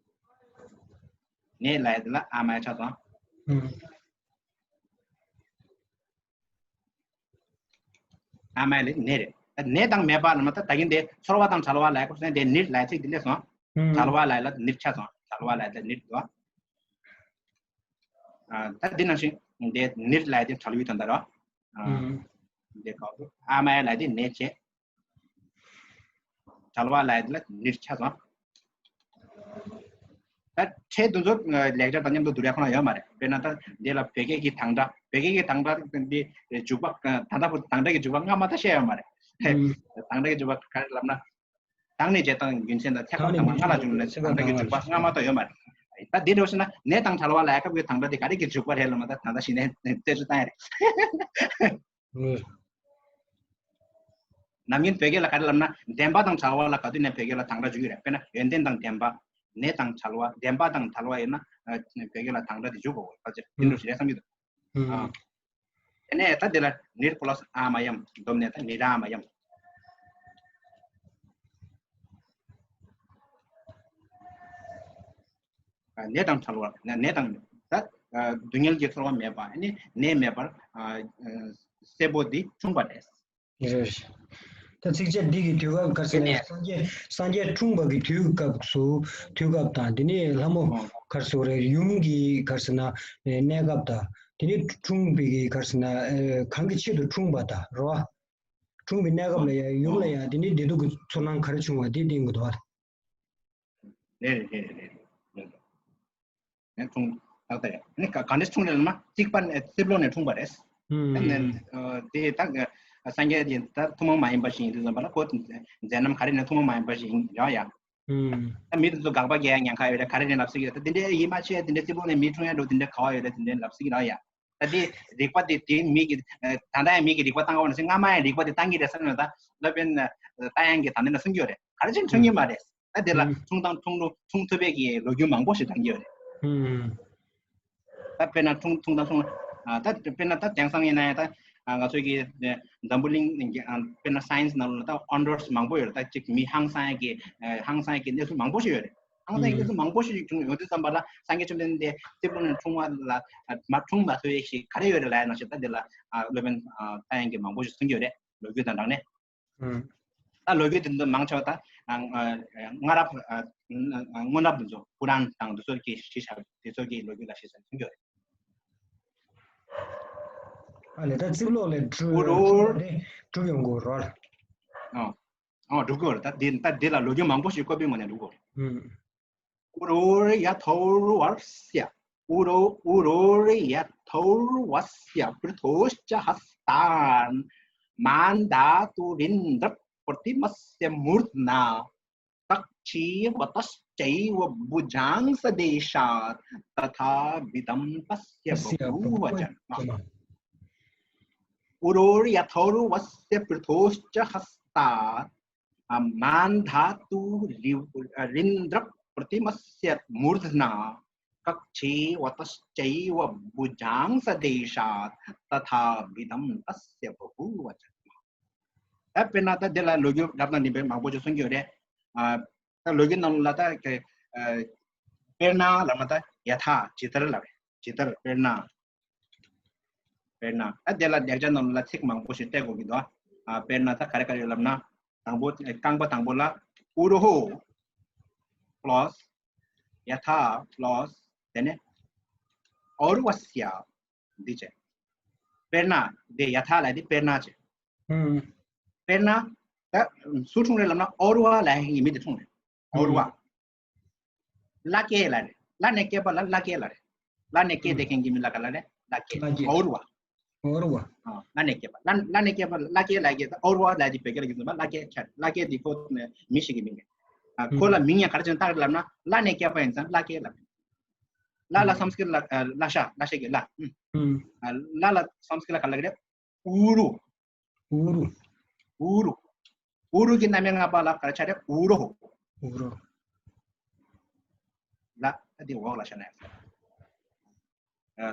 རེད། ནད་ལབ་ཡ་དེ་ལ་ཨ་མ་ཡ་ཆགས་སོང་། ཨ། ཨ་མ་ཡ་ལ་ནད་རེད། ནད་དང་མེད་པ་ལབ་ན་ད་ད་གིན་དེ་ཚོར་བ་དང་བྲལ་བ་ལབ་ཡ་གོ་སོང་། དེ་ནིར་ལབ་ཡ་ཚིག་དེ་སླེབས་སོང་། ཨ། བྲལ་བ་ལབ་ཡ་ལ་ནིར་ཆགས་སོང་། བྲལ་བ་ལབ་ཡ་ལ་ནིར་འདུག། ཨ། ད་འདི་ནང་བཞིན་དེ་ནིར་ལབ་ཡ་དེ་བྲལ་བའི་དོན་དག་རེད། ཨ། ཨ། དེ་ག་ཨ་མ་ཡ་ལབ་ཡ་དེ་ནད་བྱས། བྲལ་བ་ལབ་ཡ་དེ་ལ་ནིར་ཆགས་སོང་། ད་ཕྲད་དེ་ཚོ་ལེགས་སྦྱར་དང་མཉམ་དུ་བསྡུར་ཡ་ཁོ་ན་ཡོད་མ་རེད། དཔེར་ན་ད་འདི་ལ་བོད་སྐད་ཀྱི་དང་སྒྲ། བོད་སྐད་ཀྱི་དང་སྒྲ་འདི་འཇུག་པ། ད་ལྟ་བུ་དང་སྒྲ་གི་འཇུག་པ་སྔ་མ་ད་བཤད་ཡོད་མ་རེད། ཨ། དང་སྒྲ་གི་འཇུག་པ་ག་རེ་ལབ་ན། དང་ནི་རྗེས་དང་རྒྱུ་མཚན་དང་། ཐེག་པ་དང་པོ་སྔ་ལ་བྱུང་ནས་དང་སྒྲ་གི་འཇུག་པ་སྔ་མ་ད་ཡོད་མ་རེད། ད་འདི་འདྲ་བྱས་ན་ནད་དང་བྲལ་བ་ལ་ཡ་སྐབས་ཀྱི་དང་སྒྲ་དེ་ག་རེ་གི་འཇུག་པ་རེད་ལབ་ན། ད་ད་ལྟ་གཞི་ནས་རྩད་གཅོད་བཏང་ཡ་རེད། ནམ་རྒྱུན་བོད་སྐད་ལ་ག་རེ་ལབ་ན། བདེན་པ་དང་བྲལ་བ་ལ་ག་དུས་ནས་བོད་སྐད་ལ་དང་སྒྲ་འཇུག་གི་རེད། དཔེར་ན་ཡོན་ཏན་དང་ལྡན་པ། ནད་དང་བྲལ་བ། བདེན་པ་དང་བྲལ་བ་ཡིན་ན། ཨ་བོད་སྐད་ལ་དང་སྒྲ་དེ་འཇུག་དགོས། ཕལ་ཆེར་དེ་འདྲ་ཞིག་རེད་བསམ་གྱི་འདུག། ཨ། དེ་ནས་ད་འདི་ལ་ནིར་པོ་ལོས་ཨ་མ་ཡམ། བསྡོམས་ནས་ད་ནི་ར་མ་ཡམ། ནད་དང་བྲལ་བ། ནད་དང་། ད་སྡུག་བསྔལ་གྱི་ཚོར་བ་མེད་པ། ནི་ནད་མེད་པར་གསལ་པོ་འདི་འཁྲུངས་པ་རེད། རེད། ད་ཚིགས་བཅད་འདི་གི་དུས་སྐབས་ག་རེ་ཟེར་ན། སངས་རྒྱས་སངས་རྒྱས་འཁྲུངས་པ་གི་དུས་སྐབས་སུ། དུས་སྐབས་དང་། དེ་ནས་ལྷ་མོ་ག་རེ་ཟེར་རེད། ཡུམ་གྱི་ག་རེ་ཟེར་ན་གནས་སྐབས་དང་། དེ་ནས་འཁྲུངས་པའི་གི་ག་རེ་ཟེར་ན་གང་གི་ཆེད་དུ་འཁྲུངས་པ་དང་རེད་བ། འཁྲུངས་པའི་གནས་སྐབས་ལ་ཡང་ཡུམ་ལ་ཡང་དེ་ནས་བདེ་སྡུག་གི་ཚོར་སྣང་ག་རེ་བྱུང་བ་དེ་བསྟན་གྱི་འདུག་བ། རེད་རེད་རེད་རེད་རེད། ནས་འཁྲུངས། ཏག་ཏག་རེད། ནི་ག་ག་འདྲས་འཁྲུངས་རེད་ལབ་ན། རྩིག་པ་ནས་རྩིབ་ལོགས་ནས་འཁྲུངས་པ་རེད། ཨ་ནི་དེ་ད་སངས་རྒྱས་དེ་ད་ཐུན་མོང་མ་ཡིན་པ་ཞིག་ཡིན་དུས་ཙམ་པ་ལ་ཁོ་མཛད་རྣམ་ག་རེ་ནས་ཐུན་མོང་མ་ཡིན་པ་ཞིག་ཡིན་རེད་ཡ། ད་མི་དེ་ཚོ་དགག་པ་རྒྱག་ཡ་ཉེན་ཁ་ཡོད་རེད། ག་རེ་ནས་ལབ་སྲིད་ཀྱི་རེད། ད་དེ་འདྲས་ཡིན་མ་ཆད་དེ་འདྲས་རྩིབ་ལོགས་ནས་མི་འཁྲུངས་ཡ་འགྲོ། དེ་འདྲས་ག་བ་ཡོད་རེད། དེ་འདྲས་ལབ་སྲིད་ཀྱི་རེད་ཡ། ད་དེ་རིགས་པ་དེ་དེ་མི་གི་ད་ལྟ་ཡང་མི་གི་རིགས་པ་བཏང་ག་བ་ན་སྔ་མ་ཡང་རིགས་པ་དེ་བཏང་གི་རེད་བསམ་ན། ད་སློབ་དཔོན་ཏཱ་ཡན་གྱིས་ད་འདི་ན་གསུང་གི་ཡོད་རེད། ག་རེ་བྱས་འཁྲུངས་ཀྱི་མ་རེད། ད་དེ་ལ་ཨུམ། འཁྲུངས་སྟངས་འཁྲུངས་ལུགས་འཁྲུངས་ཐུབ་པའི་གི་ལོ་རྒྱུས་མང་པོ་ཞིག་བཏང་གི་ཡོད་རེད། ཨུམ། ད་དཔེར་ན་འཁྲུངས་འཁྲུངས་སྟངས་འཁྲུངས། ཨ། ད་དཔེར་ན་ད་དེང་སང་ཡིན་ན་ཡང་ད་ང་ཚོའི་གི་འཛམ་བུ་གླིང་གི། ཨ། དཔེར་ན་སའེན་སི་ནང་ལ་ད་ཨོ་ནར་སི་མང་པོ་ཡོད་རེད། ད་ཅིག་མི་ཧང་སང་ཡ་གི། ཨ། ཧང་སང་ཡ་གི་གནས་ཚུལ་མང་པོ་ཞིག་ཡོད་རེད། ཧང་སང་ཡ་གི་གནས་ཚུལ་མང་པོ་ཞིག་བྱུང་ཡོང་དུས་ཙམ་པ་ལ་སངས་རྒྱས་བཅོམ་ལྡན་འདས་རྩིབ་ལོགས་ནས་འཁྲུངས་པ་ལ་མ་འཁྲུངས་མ་ཐུབ་ཡ་ཞིག་ག་རེ་ཡོད་རེད་ལབ་ཡ་ནང་བཞིན། ད་འདི་ལ། ཨ། སློབ་དཔོན། ཨ། ཏཱ་ཡན་གྱིས་མང་པོ་ཞིག་གསུང་གི་ཡོད་རེད། ལོ་རྒྱུས་དང་སྦྲགས་ནས། ཨུམ། ད་ལོ་རྒྱུས་དེ་ཚོ་མང་ཆེ་བ་ད། ཨ། ཨ། སྔ་རབས། ཨ། སྔོན་རབས་དེ་ཚོ་ཀུ་རཱན་དང་དེ་ཚོ་གི་གཞི་བཞག་དེ་ཚོ་གི་ལོ་རྒྱུས་ལ་གཞི་བཞག་ནས་གསུང་གི་ཡོད་རེད། ཨ་ལས། ད་རྩིབ་ལོགས་ལས་གྲུབ། ཨུ་རུ། གྲུབ་ཡོང་གི་རེད། ཨ། ཨ། གྲུབ་ཀྱི་ཡོད་རེད། ད་འདི་ད་འདི་ལ་ལོ་རྒྱུས་མང་པོ་ཞིག་བཀོད་པའི་ངོས་ནས་གྲུབ་ཀྱི་ཡོད་རེད། ཨུམ། ཨུ་རོ་ཡ་ཐོར་ཝ་སྱ། ཨུ་རོ། ཨུ་རོ་ཡ་ཐོར་ཝ་སྱ། པྲི་ཐོ་ཤ་ཧ་སྟཱ་མན་དཱ་ཏུ་རིནྡྲ་པྲ་ཏི་མ་སྱ་མུར་ན། ཀ་ཅི་ཝ་ཏ་ཤྱ་ཨེ་ཝ་བྷུ་ཇང་ས་དེ་ཤ་ཏ་ཐཱ་བི་དམ་ཏ་སྱ་བྷ་བྷུ་ཝ་ཅ་ན། ཨུ་རོ་ཡ་ཐོར་ཝ་སྱ། པྲི་ཐོ་ཤ་ཧ་སྟཱ། ཨ། མན་དཱ་ཏུ་རི། ཨ། རིནྡྲ་པྲ་ཏི་མ་སྱ་མུར་ན། ཀ་ཅི་ཝ་ཏ་ཤྱ་ཨེ་ཝ་བྷུ་ཇང་ས་དེ་ཤ་ཏ་ཐཱ་བི་དམ་ཏ་སྱ་བྷ་བྷུ་ཝ་ཅ་ན། ད་དཔེར་ན་ད་འདི་ལ་ལོ་རྒྱུས་རབ་དང་རིམ་པས་མང་པོ་ཅིག་གསུང་གི་ཡོད་རེད། ཨ། ད་ལོ་རྒྱུས་ནང་ལ་ད་ག་ཨ། དཔེར་ན་ལབ་ན་ད་ཡ་ཐཱ། ཇི་ལྟར་ལབ་རེད། ཇི་ལྟར། དཔེར་ན། དཔེར་ན། ད་དེ་ལ་ལེགས་སྦྱར་ནང་ལ་ཚིག་མང་པོ་ཞིག་སྤྲད་དགོས་ཀྱི་འདུག། ཨ། དཔེར་ན་ད་ག་རེ་ག་རེ་ཡོད་ལབ་ན། དང་པོ་རྐང་པ་དང་པོ་ལ་ཨུ་རོ་ཧོ་པློས་ཡ་ཐཱ་པློས་དེ་ནས་ཨོ་རུ་ཝ་སྱ་འདི་བྱས། དཔེར་ན་དེ་ཡ་ཐཱ་ལ་དེ་དཔེར་ན་བྱས། ཨུམ། དཔེར་ན་ད་སུ་འཁྲུངས་རེད་ལབ་ན་ཨོ་རུ་ཝ་ལབ་མཁན་གྱི་མི་དེ་འཁྲུངས་རེད། ཨོ་རུ་ཝ། ཨུམ། ལ་ཀེ་ལ་རེད། ལ་ནས་སྐྱེས་པ་ལ་ལ་ཀེ་ལ་རེད། ལ་ནས་སྐྱེས་བསྡད་མཁན་གྱི་མི་ལ་ག་ལ་རེད། ལ་ཀེ། ལ་ཀེ། ཨོ་རུ་ཝ། ཨོ་རུ་ཝ། ཨ། ལ་ནས་སྐྱེས་པ། ལ་ལ་ནས་སྐྱེས་པ་ལ་ཀེ་ལ་ཀེ། ད་ཨོ་རུ་ཝ་ལ་དེ་བོད་སྐད་ལ་གི་ཟིན་པ་ལ་ཀེ་ཆ་རེད། ལ་ཀེ་དེ་ཁོ་ནས་མི་ཞིག་གི་མིང་རེད། ཨ། ཁོ་ལ་མིང་ཡང་ག་རེ་བྱས་ནས་བཏགས་རེད་ལབ་ན། ལ་ནས་སྐྱེས་པ་ཡིན་ཙང་ལ་ཀེ་ལབ། ལ་ལ་སཾ་སྐྲྀཏ་ལ། ཨ། ལ་ཤ། ལ་ཤ་གི་ལ། ཨུམ། ཨུམ། ཨ། ལ་ལ་སཾ་སྐྲྀཏ་ལ་ག་ལ་གི་རེད། ཨུ་རུ། ཨུ་རུ། ཨུ་རུ། ཨུ་རུ་གི་རྣམ་དབྱེ་ལྔ་པ་ལ་ག་རེ་ཆ་རེད། ཨུ་རོ། ཨུ་རོ། ལ་དེ་འོག་ལ་ཤ་ན།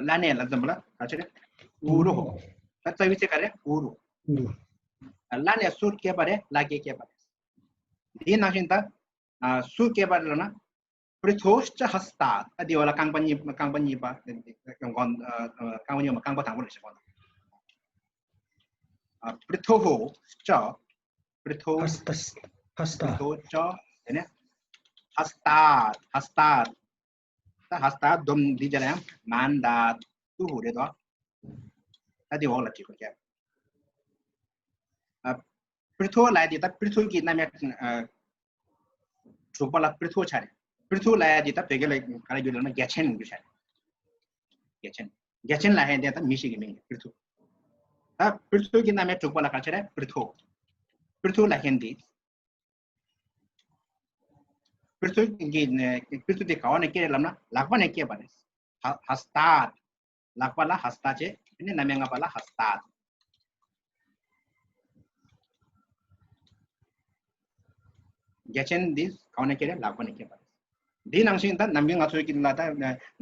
ལ་ནས་ལ་ཙམ་ལ་ག་རེ་ཆ་རེད། ཨུ་རོ། ད་རྩ་བའི་ཚིག་ག་རེ། ཨུ་རུ། ཨུ་རུ། ལ་ནས་སུ་སྐྱེས་པ་རེད། ལ་ཀེ་སྐྱེས་པ་རེད། འདིའི་ནང་བཞིན་ད། ཨ། སུ་སྐྱེས་པ་རེད་ལབ་ན། པྲི་ཐོ་ཤ་ཧ་སྟཱ། ད་འདི་འོག་ལ་རྐང་པ་གཉིས། རྐང་པ་གཉིས་པ། རྐང་པ་གཉིས་པ། རྐང་པ་དང་པོ་ལ་ཞིག་གོ། ཨ། པྲི་ཐོ་ཧོ་ཤ། པྲི་ཐོ། ཧ་སྟཱ། ཧ་སྟཱ། པྲི་ཐོ་ཤ། དེ་ནས་ཧ་སྟཱ། ཧ་སྟཱ། ད་ཧ་སྟཱ་སྡོམ་འདི་རྒྱབ་ལ་ཡང་མན་དཱ་ཏུ་ཧུ་རེད་དོ། ད་འདི་འོག་ལ་བྲིས་དགོས་ཀྱི། ཨ། པྲི་ཐོ་ལབ་ཡ་དེ་ད་པྲི་ཐོ་གི་རྣམ་དབྱེ། ཨ། དྲུག་པ་ལ་པྲི་ཐོ་ཆ་རེད། པྲི་ཐོ་ལབ་ཡ་དེ་ད་བོད་སྐད་ལ་ག་རེ་བསྒྱུར་ལབ་ན་རྒྱལ་ཆེན་བསྒྱུར་ཆ་རེད། རྒྱལ་ཆེན། རྒྱལ་ཆེན་ལབ་ཡ་དེ་ད་མི་ཞིག་གི་མིང་རེད། པྲི་ཐོ། ད་པྲི་ཐོ་གི་རྣམ་དབྱེ་དྲུག་པ་ལ་ག་རེ་ཆ་རེད། པྲི་ཐོ། པྲི་ཐོ་ལབ་མཁན་དེ། པིར་ཚུགས་ཀྱི་ནས་པིར་ཚུགས་དེ་ག་བ་ནས་སྐྱེས་རེད་ལབ་ན་ལག་པ་ནས་སྐྱེས་པ་རེད། ཧ་ཧ་སྟ། ལག་པ་ལ་ཧ་སྟ་བྱས། དེ་ནས་རྣམ་དབྱེ་ལྔ་པ་ལ་ཧ་སྟ། རྒྱ་ཆེན་འདི་གང་ནས་སྐྱེས་རེད། ལག་པ་ནས་སྐྱེས་པ་རེད། འདི་ནང་བཞིན་ད་ནམ་རྒྱུན་ང་ཚོའི་གི་ལ་ད་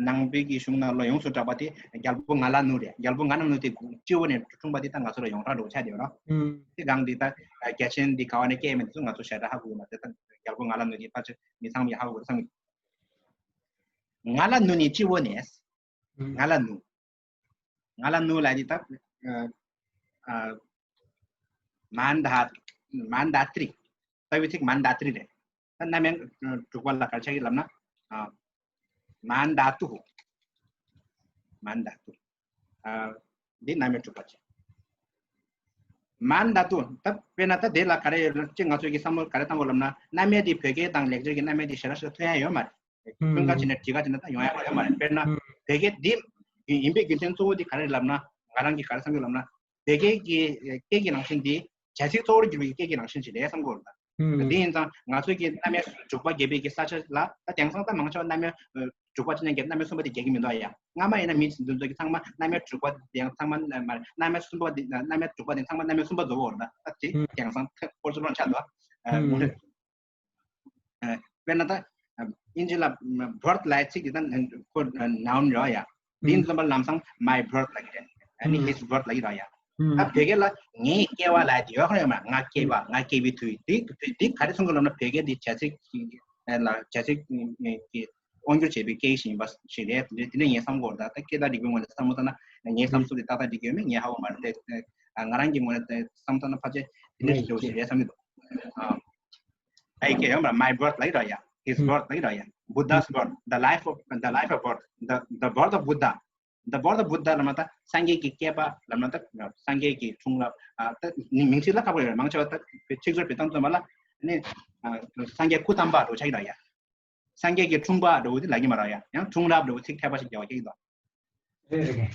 ནང་པའི་གི་གཞུང་ནང་ལ་ཡོངས་སུ་གྲགས་པ་དེ་རྒྱལ་པོ་ང་ལ་ནུ་རེད། རྒྱལ་པོ་ང་ལ་ནུ་དེ་སྤྱི་བོ་ནས་འཁྲུངས་པ་དེ་ད་ང་ཚོ་ལ་ཡོངས་གྲགས་འདྲ་བོ་ཆགས་བསྡད་ཡོད་ར། ཨུམ། དེ་གང་འདི་ད་རྒྱ་ཆེན་འདི་ག་བ་ནས་སྐྱེས་མེད་དེ་ཚོ་ང་ཚོ་ཞེ་དྲག་ཧ་གོ་གི་མ་རེད། ད་རྒྱལ་པོ་ང་ལ་ནུ་དེ་ཕལ་ཆེར་མི་ཚང་མས་ཧ་གོ་གི་རེད་བསམ་གི། ང་ལ་ནུ་ནི་སྤྱི་བོ་ནས། ང་ལ་ནུ། ང་ལ་ནུ་ལ་དེ་ད་ཨ་ཨ་མན་དྷ་མན་དྷ་ཏྲི། རྩ་བའི་ཚིག་མན་དྷ་ཏྲི་རེད། ད་རྣམ་དབྱེ་དྲུག་པ་ལ་ག་རེ་ཆགས་ཀྱི་ལབ་ན། ཨ་མན་དྷ་ཏུ། མན་དྷ་ཏུ། ཨ་འདི་རྣམ་དབྱེ་དྲུག་པ་བྱས། མན་དྷ་ཏུ། ད་དཔེར་ན་ད་དེ་ལ་ག་རེ་ཡོད་ཅེས་ང་ཚོས་ཀྱི་བསམ་བློ་ག་རེ་བཏང་དགོས་ལབ་ན། རྣམ་དབྱེ་འདི་བོད་སྐད་དང་ལེགས་སྦྱར་གྱི་རྣམ་དབྱེ་འདི་ཞེ་དྲག་ཞེ་དྲག་ཐོན་ཡ་ཡོད་མ་རེད། ཀུན་དགའ་བྱས་ནས་བྲིས་ཀ་བྱས་ན་ད་ཡོང་ཡ་ག་ཡོད་མ་རེད། དཔེར་ན་བོད་སྐད་འདི་ཡིན་པའི་རྒྱུ་མཚན་གཙོ་བོ་འདི་ག་རེ་ལབ་ན། ང་རང་གིས་ག་རེ་བསམ་གྱི་ལབ་ན། བོད་སྐད་ཀྱི་སྐད་ཀྱི་རང་བཞིན་འདི་བྱ་ཚིག་གཙོ་བོར་གྱུར་པའི་སྐད་ཀྱི་རང་བཞིན་ཞིག་རེད་བསམ་གྱི་ཡོད་རེད། ད་དེ་ཡིན་ཙང་ང་ཚོས་ཀྱི་རྣམ་དབྱེ་དྲུག་པ་རྒྱས་པའི་གི་ས་ཆ་ལ་ད་དེང་སང་ད་མང་ཆེ་བ་རྣམ་དབྱེ་དྲུག་པ་ཅི་ནས་རྒྱབ་རྣམ་དབྱེ་གསུམ་པ་དེ་རྒྱག་གི་མི་འདུག་ཡ། སྔ་མ་ཡིན་ན་མི་འདི་ཚོ་གི་ཚང་མ་རྣམ་དབྱེ་དྲུག་པ་དེ་ཡང་ཚང་མ་མ་རེད། རྣམ་དབྱེ་གསུམ་པ་དེ་རྣམ་དབྱེ་དྲུག་པ་དེ་ཚང་མ་རྣམ་དབྱེ་གསུམ་པ་རྫོགས་པ་རེད། ད་ད་དེ་དེང་སང་ཁོ་ཚོ་ལོན་ཆགས་འདུག་ཡ། དཔེར་ན་ད་ཨིན་ཇི་ལ་བར་ཐ་ལབ་ཚིག་དེ་ད་ཁོ་ནའུན་རེད་ཡ། དེ་ཡིན་ཙམ་པ་ལམ་སང་མའི་བར་ཐ་ལབ་ཀྱི་རེད། ཨ་ནི་ཧིས་བར་ཐ་ལབ་ཀྱི་རེད་ཡ། ད་བོད་སྐད་ལ་ངའི་སྐྱེ་བ་ལབ་དེ་ཡོད་ཁ་ཡོད་མ། ང་སྐྱེ་བ། ང་སྐྱེ་བའི་དུས་དེ་དུས་དེ་ག་རེ་མཚོན་གྱི་ལབ་ན། བོད་སྐད་དེ་བྱ་ཚིག་གི་ལ་བྱ་ཚིག་གི་དབང་སྒྱུར་བྱེད་པའི་སྐད་ཡིག་ཞིག་ཡིན་པ་ཞིག་རེད། དེ་འདྲ་དེ་འདྲ་ངས་བསམ་གྱི་ཡོད་རེད། ད་སྐད་བརྡ་རིག་པའི་ངོས་ནས་བསམ་བློ་བཏང་ན་ངའི་བསམ་ཚུལ་དེ་ཏག་ཏག་འགྲིག་གི་ཡོད་མེད་ངས་ཧ་གོ་མ་རེད་དེ། ང་རང་གི་ངོས་ནས་བསམ་བློ་བཏང་ན་ཕལ་ཆེར་དེ་འདྲ་ཞིག་འདྲ་བོ་ཞིག་རེད་བསམ་གྱི་འདུག་ཨ། ཨའི་སྐད་ཡོད་མ་རེད། མའི་བར་ཐ་ལབ་ཀྱི་རེད་ཡ། ཧིས་བར་ཐ་ལབ་ཀྱི་རེད་ཡ། Buddha's birth, the life of, the life of birth, the, the birth of Buddha, the birth of Buddha ལབ་ན་ད་སངས་རྒྱས་ཀྱི་བསྐལ་པ་ལབ་ན་ད་སངས་རྒྱས་ཀྱི་འཁྲུངས་རབས། ཨ་ད་མིང་ཚིག་ལ་ཁག་པོ་ཡོད་རེད། མང་ཆེ་བ་ད་ཚིག་ཟུར་བེད་སྟངས་བཙོན་པ་ལ་ནི་ཨ་སངས་རྒྱས་སྐུ་བལྟམས་པ་འདྲ་བོ་ཆགས་ཀྱི་རེད་ཡ། སངས་རྒྱས་ཀྱི་འཁྲུངས་པ་འདྲ་བོ་དེ་ལབ་ཀྱི་མ་རེད་ཡ། ཡང་འཁྲུངས་རབས་འདྲ་བོ་ཚིག་ཕལ་པ་ཞིག་རྒྱག་པ་སྐད་ཀྱི་འདུག་རེད་རེད།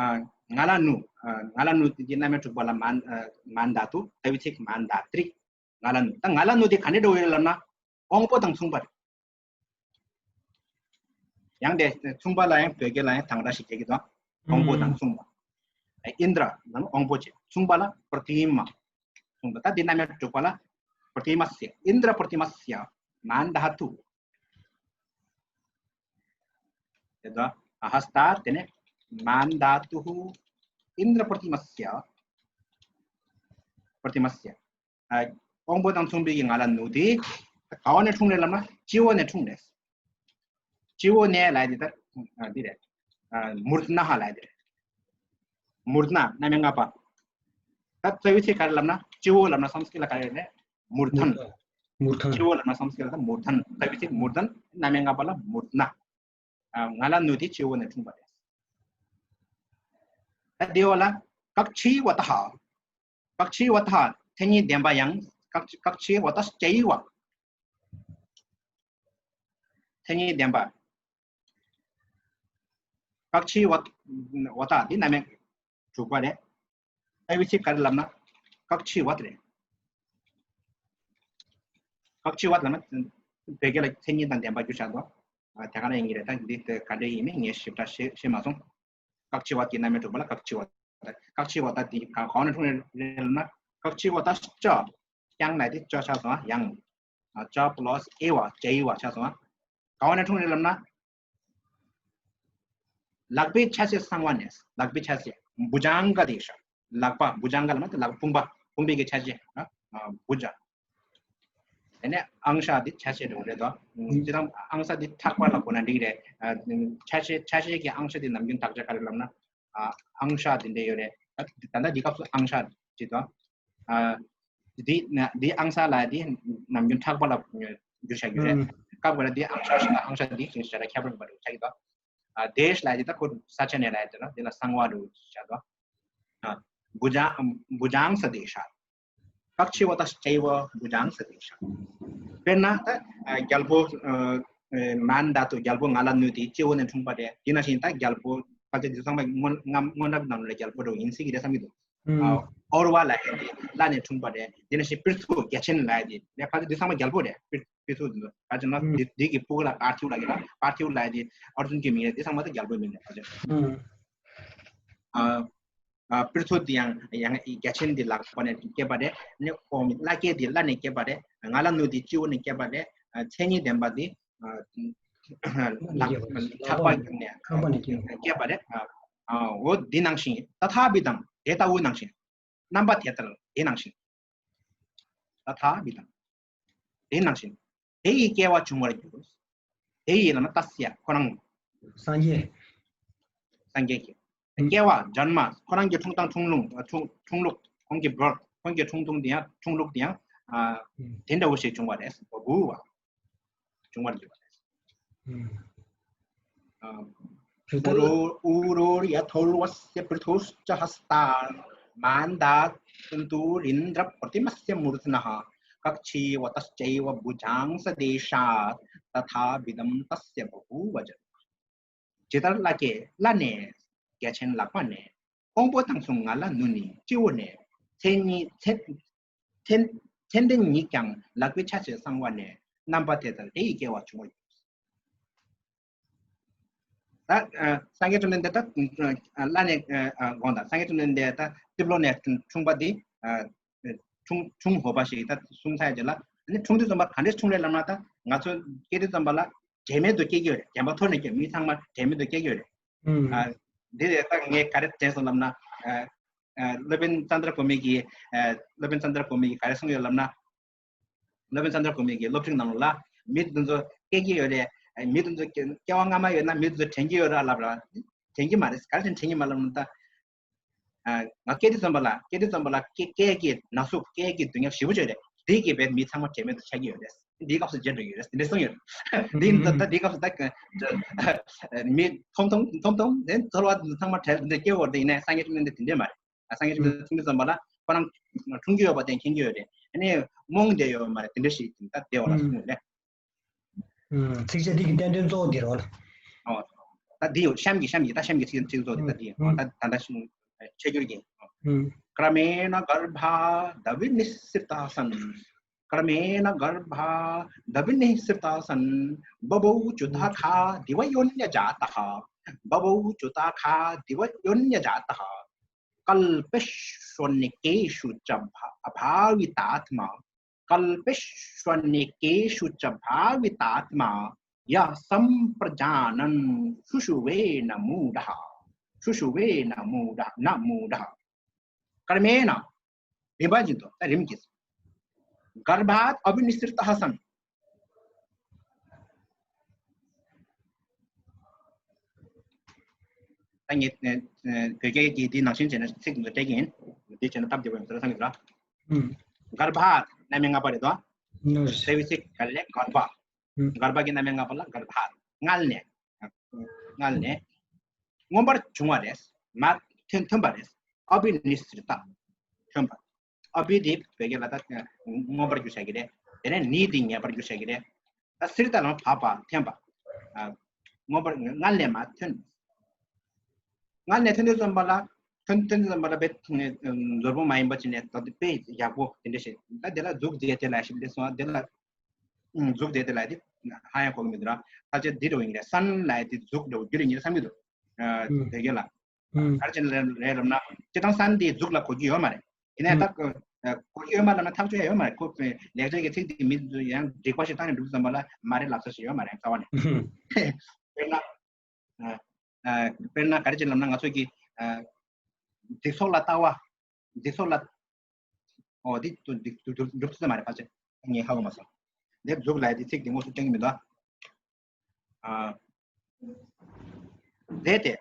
ཨ་ཨ་ང་ལ་ནུ། ཨ་ང་ལ་ནུ་དེ་གི་རྣམ་དབྱེ་དྲུག་པ་ལ་མན་ཨ་མན་དྷ་ཏུ། རྩ་བའི་ཚིག་མན་དྷ་ཏྲི། ང་ལ་ནུ། ད་ང་ལ་ནུ་དེ་ག་འདྲ་འདྲ་བོ་ཡོད་ལབ་ན། དབང་པོ་དང་མཚུངས་པ་རེད། ཡང་དེ་མཚུངས་པ་ལ་ཡང་བོད་སྐད་ལ་ཡང་དང་སྒྲ་ཞིག་རྒྱག་གི་འདུག་དབང་པོ་དང་མཚུངས་པ། ཨིནྡྲ་ལ་ནི་དབང་པོ་བྱས། མཚུངས་པ་ལ་པྲ་ཏི་མ། མཚུངས་པ། ད་འདི་རྣམ་དབྱེ་དྲུག་པ་ལ་པྲ་ཏི་མ་སི། ཨིནྡྲ་པྲ་ཏི་མ་སི་མན་དྷ་ཏུ། དེ་ད་ཧ་སྟ་དེ་ནས་མན་དྷ་ཏུ་ཧུ་ཨིནྡྲ་པྲ་ཏི་མ་སི། པྲ་ཏི་མ་སི། ཨ་དབང་པོ་དང་མཚུངས་པའི་གི་ང་ལ་ནུ་དེ་ག་བ་ནས་འཁྲུངས་རེད་ལབ་ན་སྤྱི་བོ་ནས་འཁྲུངས་རེད། སྤྱི་བོ་ནས་ལབ་དེ་ད་ཨ་འདི་རེད། ཨ་མུར་ནཱ་ཧ་ལབ་དེ་རེད། མུར་ནཱ་རྣམ་དབྱེ་ལྔ་པ། ད་རྩ་བའི་ཚིག་ག་རེ་ལབ་ན། སྤྱི་བོ་ལབ་ན་སཾ་སྐྲྀཏ་ལ་ག་རེ་རེད། མུར་ཐན། མུར་ཐན། སྤྱི་བོ་ལབ་ན་སཾ་སྐྲྀཏ་ལ་མུར་ཐན། རྩ་བའི་ཚིག་མུར་ཐན། རྣམ་དབྱེ་ལྔ་པ་ལ་མུར་ནཱ། ཨ་ང་ལ་ནུ་དེ་སྤྱི་བོ་ནས་འཁྲུངས་པ་རེད། ད་དེའི་འོག་ལ་གག་ཅི་ཝ་ཏ་ཧ། གག་ཅི་ཝ་ཏ་ཧ། མཚན་ཉིད་ལྡན་པ་ཡང་། གག་གག་ཅི་ཝ་ཏ་ཅི་ཝ། མཚན་ཉིད་ལྡན་པ། གག་ཅི་ཝ་ཝ་ཏ་འདི་རྣམ་དབྱེ་དྲུག་པ་རེད། རྩ་བའི་ཚིག་ག་རེ་ལབ་ན། གག་ཅི་ཝ་ཏ་རེད། གག་ཅི་ཝ་ཏ་ལབ་ན་བོད་སྐད་ལ་མཚན་ཉིད་དང་ལྡན་པ་བསྒྱུར་བཞག་འདུག་ཨ་དེ་ག་རང་ཡིན་གྱི་རེད། ད་འདི་ག་འདྲ་ཡིན་མིན་ངས་ཞིབ་ཕྲ་ཤེས་ཤེས་མ་སོང་། གག་ཅི་ཝ་ཏའི་རྣམ་དབྱེ་དྲུག་པ་ལ་གག་ཅི་ཝ་ཏ། གག་ཅི་ཝ་ཏ་འདི་ག་གང་ནས་འཁྲུངས་རེད་ལབ་ན། གག་ཅི་ཝ་ཏ་ཅ། ཀྱང་ལབ་དེ་ཅ་ཆགས་སོང་ཨ། ཡང་། ཨ་ཅ་པ་ལ་སི་ཨེ་ཝ་ཅ་ཨེ་ཝ་ཆགས་སོང་ཨ། ག་བ་ནས་འཁྲུངས་རེད་ལབ་ན། ལག་པའི་ཆ་ཤས་གསང་བ་ནས། ལག་པའི་ཆ་ཤས། བྷུ་ཇང་ག་དེ་ཤ། ལག་པ་བྷུ་ཇང་ག་ལབ་ན་དེ་ལག་དཔུང་པ། དཔུང་པའི་གི་ཆ་ཤས། ཨ་བྷུ་ཇ། དེ་ནས་ཨང་ཤ་དེ་ཆ་ཤས་འདྲ་བོ་རེད་དོ། སྤྱིར་བཏང་ཨང་ཤ་དེ་ཕྲག་པ་ལ་གོ་ན་འགྲིག་རེད། ཨ་ཆ་ཤས་ཆ་ཤས་ཀྱི་ཨང་ཤ་དེ་ནམ་རྒྱུན་དག་ཆ་ག་རེ་ལབ་ན། ཨ་ཨང་ཤ་དེ་འདྲ་ཡོད་རེད། ད་ད་ལྟ་འདི་སྐབས་སུ་ཨང་ཤ་བྱེད་དོ། ཨ་འདི་ན་འདི་ཨང་ཤ་ལ་དེ་ནམ་རྒྱུན་ཕྲག་པ་ལ་བསྒྱུར་བྱ་རྒྱུ་རེད། སྐབས་འགའ་ལ་འདི་ཨང་ཤ་ཞིག་དང་ཨང་ཤ་འདི་ཞིག་ཞེ་དྲག་ཁྱད་པར་མི་འདུག་ཆགས་ཀྱི་དོ། ཨ་དེ་ཤ་ལ་དེ་ད་ཁོ་ས་ཆ་ནས་ལ་དེ་ན་འདི་ལ་གསང་བ་འདུག་བྱ་དོ། ཨ་བྷུ་ཇ་བྷུ་ཇང་ས་དེ་ཤ། གག་ཅི་ཝ་ཏ་ཅ་ཨེ་ཝ་བྷུ་ཇང་ས་དེ་ཤ། དཔེར་ན་ད་ཨ་རྒྱལ་པོ་ཨ་ཨ་མན་དྷ་ཏུ་རྒྱལ་པོ་ང་ལ་ནུ་དེ་སྤྱི་བོ་ནས་འཁྲུངས་པ་རེད། དེ་ནང་བཞིན་ད་རྒྱལ་པོ་ཕལ་ཆེར་འདི་ཚང་མ་སྔོན་སྔ་སྔོན་གྲགས་ནང་ལ་རྒྱལ་པོ་འདྲ་བོ་ཡིན་སྲིད་ཀྱི་རེད་བསམ་གྱི་འདུག་ཨ་ཨོར་བ་ལབ་ཡ་དེ་ལ་ནས་འཁྲུངས་པ་རེད། དེ་ནང་བཞིན་པིར་ཐུ་རྒྱལ་ཆེན་ལབ་ཡ་དེ་ལས་ཕ་དེ་འདི་ཚང་མ་རྒྱལ་པོ་རེད། པིར་པིར་ཐུ་འདི་ཚོ་ག་ཅི་ན་འདི་འདི་གི་སྤུ་གུ་ལ་པར་ཐིའུ་ལབ་ཡ་ར། པར་ཐིའུ་ལབ་ཡ་དེ་ཨར་ཇུན་གྱི་མིང་རེད། འདི་ཚང་མ་ད་རྒྱལ་པོའི་མིང་རེད། ཕ་ཅི་ཨ་ཨ་པིར་ཐུ་དེ་ཡང་ཡང་རྒྱལ་ཆེན་དེ་ལག་པ་ནས་སྐྱེས་པ་རེད། ནི་ཨོ་མི་བླ་སྐྱེས་དེ་བླ་ནས་སྐྱེས་པ་རེད། ང་ལ་ནུ་དེ་སྤྱི་བོ་ནས་སྐྱེས་པ་རེད། མཚན་ཉིད་ལྡན་པ་དེ་ཨ་ལག་ལག་པ་ནས་ཁང་པ་ནས་སྐྱེས་པ་རེད། ཨ་ཨོ་འདི་ནང་བཞིན་ཏ་ཐཱ་བི་དམ་དེ་ལྟ་བུ་ནང་བཞིན། རྣམ་པ་དེ་ལྟར་དེ་ནང་བཞིན། ཏ་ཐཱ་བི་དམ་དེ་ནང་བཞིན། དེ་ཡི་སྐྱེ་བ་འབྱུང་བར་འགྱུར། དེ་ཡི་ལ་ན་ཏཱ་སྱ་ཁོ་རང་སངས་རྒྱས། སངས་རྒྱས་ཀྱི་སྐྱེ་བ་འཇོན་མ་ཁོ་རང་གི་འཁྲུངས་སྟངས་འཁྲུངས་ལུགས་འཁྲུངས་འཁྲུངས་ལུགས་ཁོང་གི་བར་ཁོང་གི་འཁྲུངས་སྟངས་དེ་ཡང་འཁྲུངས་ལུགས་དེ་ཡང་ཨ་དེ་འདྲ་བོ་ཞིག་བྱུང་བ་རེད། བ་བུ་བ། བྱུང་བར་འགྱུར་བ་རེད། ཨ། ཨ། ཕྱི་ལྟར། ཨུར་ཨུར་ཡཐོརཝསྱ་པྲྀཐོརྕ་ཧསྟཱན། མནྡ་ཟནྟུ་ཎིནྡྲ་པྲ་ཏི་མ་སྱ་མུར་ཙྪ་ནཱ། ཀ་ཁྱི་ཝ་ཏ་ཅེ་ཝ་བྷུ་ཇཱ་ང་སྡེ་ཤ། ཏ་ཐཱ་བི་དམ་ཏཱ་སྱ་བ་ཧུ་བ་ཛ། ཇི་ལྟར་བླ་སྐྱེས་བླ་ནས་རྒྱལ་ཆེན་ལག་པ་ནས། ཀོང་པོ་དང་མཚུངས་ང་ལ་ནུ་ནི་སྤྱི་བོ་ནས། མཚན་ཉིད་མཚན་མཚན་མཚན་ལྡན་ཉིད་ཀྱང་ལག་པའི་ཆ་བྱད་གསང་བ་ནས། རྣམ་པ་དེ་ལྟར་དེ་ཡི་སྐྱེ་བ་བྱུང་བར་འགྱུར། ད་ཨ་སངས་རྒྱས་བཅོམ་ལྡན་འདས་ད་ཨ་བླ་ནས་ཨ་ཨ་དགོངས་དག། སངས་རྒྱས་བཅོམ་ལྡན་འདས་ད་ཏི་ལོ་ནས་འཁྲུངས་པ་འདི་ཨ་འཁྲུངས་འཁྲུངས་ཧོ་པ་ཞིག་ད་གསུངས་ཚར་རྗེས་ལ། ཨ་ནི་འཁྲུངས་དུས་ཙམ་པ་ག་འདྲས་འཁྲུངས་རེད་ལབ་ན། ད་ང་ཚོ་སྐྱེ་དུས་ཙམ་པ་ལ་དྲན་མེད་དུ་སྐྱེ་གི་ཡོད་རེད། རྒན་པ་ཐོར་ནས་སྐྱེ། མི་ཚང་མ་དྲན་མེད་དུ་སྐྱེ་གི་ཡོད་རེད། ཨ་འདི་ལས་ད་ངས་ག་རེ་དྲན་སོང་ལབ་ན། ཨ་ཨ་སློབ་དཔོན་ཙནྡྲ་གོ་མི་གིས་ཨ་སློབ་དཔོན་ཙནྡྲ་གོ་མི་གིས་ག་རེ་གསུངས་ཡོད་ལབ་ན། སློབ་དཔོན་ཙནྡྲ་གོ་མི་གིས་སློབ་ཁྲིད་ནང་ལ་མི་དེ་ཚོ་སྐྱེ་གི་ཡོད་རེད། མི་དེ་ཚོ་སྐྱེ་བ་སྔ་མ་ཡོད་ན་མི་དེ་ཚོ་དྲན་གྱི་ཡོད་རེད་ལབ་ར། དྲན་གྱི་མ་རེད། ག་རེ་བྱས་ནས་དྲན་གྱི་མ་ལབ་ན། ད་ཨ་ང་སྐྱེ་དུས་ཙམ་པ་ལ་སྐྱེ་དུས་ཙམ་པ་ལ་སྐྱེ་སྐྱེ་གི་ན་ཟུག་སྐྱེ་གི་སྡུག་བསྔལ་ཞེ་པོ་ཅིག་ཡོད་རེད། དེ་གིས་བས་མི་ཚང་མ་དྲན་མེད་དུ་ཆགས་ཀྱི་ཡོད་རེད། འདིའི་སྐབས་སུ་བརྗེད་འགྲོ་གི་ཡོད་རེད། འདི་འདྲ་གསུངས་ཡོད་རེད། འདི་ད་ད་འདིའི་སྐབས་སུ་ད་མི་ཐོམ་ཐོམ་ཐོམ་ཐོམ་དེ་ཚོར་བ་ཚང་མ་བྲལ་འདི་སྐྱེ་བོ་དེ་ཡིན་ནའི་སངས་རྒྱས་བཅོམ་ལྡན་འདས་དེ་འདྲས་མ་རེད། སངས་རྒྱས་བཅོམ་ལྡན་འདས་འཁྲུངས་དུས་ཙམ་པ་ལ་ཁོ་རང་འཁྲུངས་ཀྱི་ཡོད་པ་དེ་མཁྱེན་གྱི་ཡོད་རེད། ཨ་ནི་རྨོངས་བསྡད་ཡོད་མ་རེད། དེ་འདྲ་ཞིག་ད་བསྡད་ཡོད་ལ་གསུངས་ཡོད་རེད། ཚིགས་བཅད་འདི་གི་བསྟན་དོན་གཙོ་བོ་འདི་རེད་བ། ཨོ། ད་འདི་ཡོད། གཤམ་གྱི་གཤམ་གྱི་ད་གཤམ་གྱི་ཚིག་ཚིག་གཙོ་བོ་འདི་ད་འདི་ཡོད། ད་ད་ལྟ་ཤིང་ཆ་འགྱུར་གྱི། ཀྲ་མེ་ཎ་གརྦྷཱ་དཱ་བི་ནི་སྲི་ཏཱ་སན། ཀྲ་མེ་ཎ་གརྦྷཱ་དཱ་བི་ནི་སྲི་ཏཱ་སན། བ་བོ་ཅུ་ད་གྷཱ་དི་བ་ཡོ་ནྱ་ཇཱ་ཏཱ། བ་བོ་ཅུ་ད་གྷཱ་དི་བ་ཡོ་ནྱ་ཇཱ་ཏཱ། ཀལ་པེ་ཤྭ་ནི་ཀེ་ཤུ་ཅ་བྷ་བྷཱ་བི་ཏཱ་ཏ་མ། ཀལ་པེ་ཤྭ་ནི་ཀེ་ཤུ་ཅ་བྷཱ་བི་ཏཱ་ཏ་མ། ཡ་སམ་པྲ་ཛཱ་ནན་ཤུ་ཤུ་བེ་ན་མུ་ཌ། ཤུ་ཤུ་བེ་ན་མུ་ཌ། ན་མུ་ཌ། ཀྲ་མེ་ཎ། རིམ་པ་བཞིན་དུ་ད་རིམ་གྱིས། གརྦྷཱ་ཨ་བི་ནི་སྲི་ཏཱ་སན། ད་ངས་བོད་སྐད་ཀྱི་འདི་ནང་བཞིན་བྱས་ན་ཚིག་འདི་སྤྲད་ཀྱི་ཡིན། འདི་བྱས་ན་སྟབས་བདེ་པོ་ཡོང་ས་རེད་བསམ་གྱི་འདུག་ར། གརྦྷཱ་རྣམ་དབྱེ་ལྔ་པ་རེད་དོ། སེ་བི་སི་ག་ལེ་གརྦྷཱ། གརྦྷཱ་གི་རྣམ་དབྱེ་ལྔ་པ་ལ་གརྦྷཱ། མངལ་ནས། མངལ་ནས། མངོན་པར་བྱུང་བ་རེད། མ་ཐོན་ཐོན་པ་རེད། ཨ་བི་ནི་སྲི་ཏཱ། ཐོན་པ། ཨ་བི་དེ་བོད་སྐད་ལ་ད་མངོན་པར་གྱུར་བྱ་གི་རེད། དེ་ནས་ནི་དེ་ངེས་པར་གྱུར་བྱ་གི་རེད། ད་སྲི་ཏཱ་ལ་བབ་པ་ཐོན་པ། ཨ། མངོན་པར་མངལ་ནས་མ་ཐོན། མངལ་ནས་ཐོན་དུས་ཙམ་པ་ལ། ཐོན་ཐོན་དུས་ཙམ་པ་ལ་དཔེ་ནས་འཛོལ་པོ་མ་ཡིན་པ་ཅིག་ནས་ད་དཔེ་ཡག་པོ་དེ་འདྲ་ཞིག་ད་དེ་ལ་མཛུབ་རྫས་དེ་ལ་ཞིབ་འདེད་སོང་བ་དེ་ལ། མཛུབ་རྫས་དེ་ལ་དེ་ཧ་ཡང་གོ་གི་མི་འདུག་ར། ཕལ་ཆེར་འདི་འདྲ་བོ་ཡིན་རེད། སན་ལ་དེ་མཛུབ་འདྲ་བོ་རྒྱུ་རེད་ཉིད་བསམ་གྱི་འདུག་དེ་གས་ལ། ག་རེ་བྱས་ནས་རེད་ལབ་ན། སྤྱིར་བཏང་སན་དེ་མཛུབ་ལ་གོ་རྒྱུ་ཡོད་མ་རེད། ཡིན་ནའི་ད་གོ་རྒྱུ་ཡོད་མ་ལབ་ན་ཐག་ཆོད་ཡོད་མ་རེད། ཁོ་ལེགས་སྦྱར་གྱི་ཚིག་དེ་མི་ཚོ་ཡང་འགྲིག་པ་ཞིག་བཏང་ནས་འགྲུབ་བསམ་པ་ལ་མ་རེད་ལབ་ས་ཞིག་ཡོད་མ་རེད་རྩ་བ་ནས། དཔེར་ན། དཔེར་ན་ག་རེ་བྱས་ལབ་ན་ང་ཚོ་གི་སྡིག་སོགས་ལ་ལྟ་བ། སྡིག་སོགས་ལ། ཨོ་འདི་འགྲུབ་ཐུབ་ས་མ་རེད་ཕལ་ཆེར། ངས་ཧ་གོ་མ་སོང་། འདིར་མཛུབ་ལ་འདི་ཚིག་འདི་དངོས་སུ་སྟོན་གྱི་མི་འདུག་ཨ། མཛེས་ཏེ།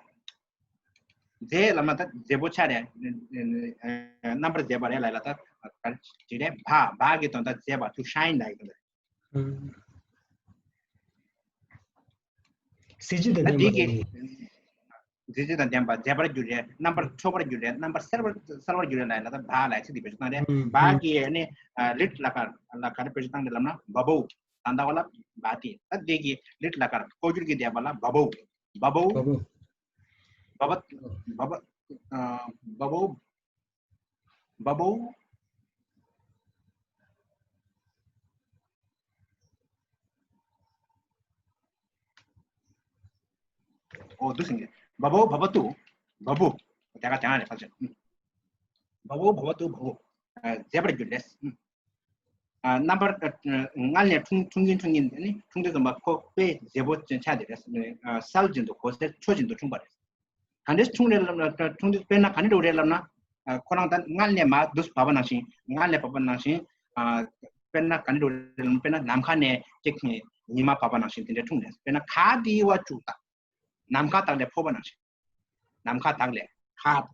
མཛེས་ལབ་ན་ད་མཛེས་པོ་ཆགས་རེད། རྣམ་པར་མཛེས་པ་རེད་ལབ་ལ་ད་ག་རེ་རེད། བྷ་བྷ་གི་དོན་དག་མཛེས་པ། to shine ལབ་ཡོད་རེད། གཟི་བརྗིད་དང་ལྡན་པ་དེ། གཟི་བརྗིད་དང་ལྡན་པ། མཛེས་པར་འགྱུར་རེད། རྣམ་པར་འཕྲོག་པར་འགྱུར་རེད། རྣམ་པར་གསལ་བར་གསལ་བར་འགྱུར་རེད་ལབ་ཡ་ལ་ད་བྷ་ལབ་ཚིག་འདི་བེད་སྤྱོད་བཏང་རེད། བྷ་གི་ཨ་ནི་ལིཊ་ལ་ཀར་ལ་ག་རེ་བེད་སྤྱོད་བཏང་རེད་ལབ་ན་བ་བོ། ད་ལྟ་བ་ལ་བྷ་དེ་ད་དེ་གི་ལིཊ་ལ་ཀར་ལྐོག་གྱུར་གྱི་བསྡད་པ་ལ་བ་བོ། བ་བོ། བ་བོ། བ་བོ། བ་བོ། བ་བོ། ཨོ་འདུག་སེང་གེ། བ་བོ་བ་བ་ཏུ། བ་བུ། དེ་ག་དེ་ང་རེད་ཕལ་ཆེར། བ་བོ་བ་བ་ཏུ་བ་བུ། མཛེས་པར་གྱུར་ལས། རྣམ་པར། མངལ་ནས་འཁྲུངས་འཁྲུངས་ཀྱིན་འཁྲུངས་ཀྱིན་དེ་ནི་འཁྲུངས་དུས་ཙམ་པ་ཁོ་དཔེ་མཛེས་པོ་ཅན་ཆགས་དེ་རེད། གསལ་བཞིན་དུ་གོ་གསལ་འཕྲོ་བཞིན་དུ་འཁྲུངས་པ་རེད། ག་འདྲས་འཁྲུངས་རེད་ལབ་ན་འཁྲུངས་དུས་དཔེར་ན་ག་འདྲས་འགྲོ་རེད་ལབ་ན། ཁོ་རང་ད་མངལ་ནས་མར་འདུག་བབས་པ་ནང་བཞིན་མངལ་ནས་བབས་པ་ནང་བཞིན། དཔེར་ན་ག་འདྲས་འགྲོ་རེད་ལབ་ན་དཔེར་ན་ནམ་མཁའ་ནས་ཅིག་ཉི་མ་བབས་པ་ནང་བཞིན་དེ་འདྲས་འཁྲུངས་རེད། དཔེར་ན་ག་དེ་བ་བཅུག་ད། ནམ་མཁའ་དག་ལས་འཕོས་པ་ནང་བཞིན། ནམ་མཁའ་དག་ལས་ཁ།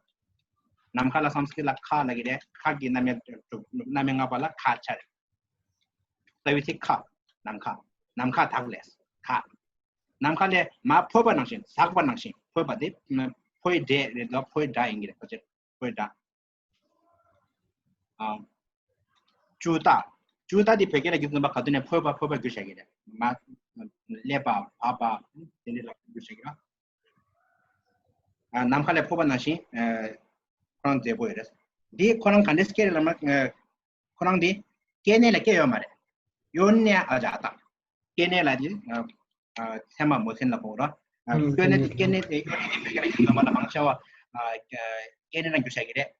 ནམ་མཁའ་ལ་སཾ་སྐྲྀཏ་ལ་ཁ་ལབ་ཀྱི་རེད། ཁ་གི་རྣམ་དབྱེ་རྣམ་དབྱེ་ལྔ་པ་ལ་ཁ་ཆ་རེད། རྩ་བའི་ཚིག་ཁ། ནམ་མཁའ། ནམ་མཁའ་དག་ལས་ཁ། ནམ་མཁའ་ལས་མར་འཕོས་པ་ནང་བཞིན་ཟག་པ་ནང་བཞིན་འཕོས་པ་དེ་འཕོའི་སྒྲ་རེད་དོ། འཕོའི་སྒྲ་ཡིན་གྱི་རེད། ཁ་ཆེ་འཕོའི་སྒྲ། ཨ། ཅུ་ཏ། ཅུ་ཏ་དེ་བོད་སྐད་ལ་བསྒྱུར་ཙམ་པ་ག་དུས་ནས་འཕོས་པ་འཕོས་པ་བསྒྱུར་བཞག་གི་རེད། མ། ཀླད་པ་བབས་པ་དེ་འདྲ་ལ་བསྒྱུར་བཞག་གི་རེད། ཨ། ནམ་མཁའ་ལས་འཕོས་པ་ནང་བཞིན། ཨ། ཁོ་རང་མཛེས་པོ་ཡོད་རེད། འདི་ཁོ་རང་ག་འདྲས་སྐྱེས་རེད་ལབ་ན། ཨ། ཁོ་རང་འདི་སྐྱེ་གནས་ལ་སྐྱེས་ཡོད་མ་རེད། ཡོ་ནྱ་ཨ་ཛཱ་ཏ། སྐྱེ་གནས་ལ་དེ། ཨ། ཨ། མཚན་མ་མོ་མཚན་ལ་གོ་ར། ཨ། ཨུམ། སྐྱེ་གནས་དེ་སྐྱེ་གནས་དེ་ཡོ་ནི་དེ་བོད་སྐད་ལ་བསྒྱུར་ཙམ་པ་ལ་མང་ཆེ་བ། ཨ། སྐྱེ་གནས་ལ་བསྒྱུར་བཞག་གི་རེད།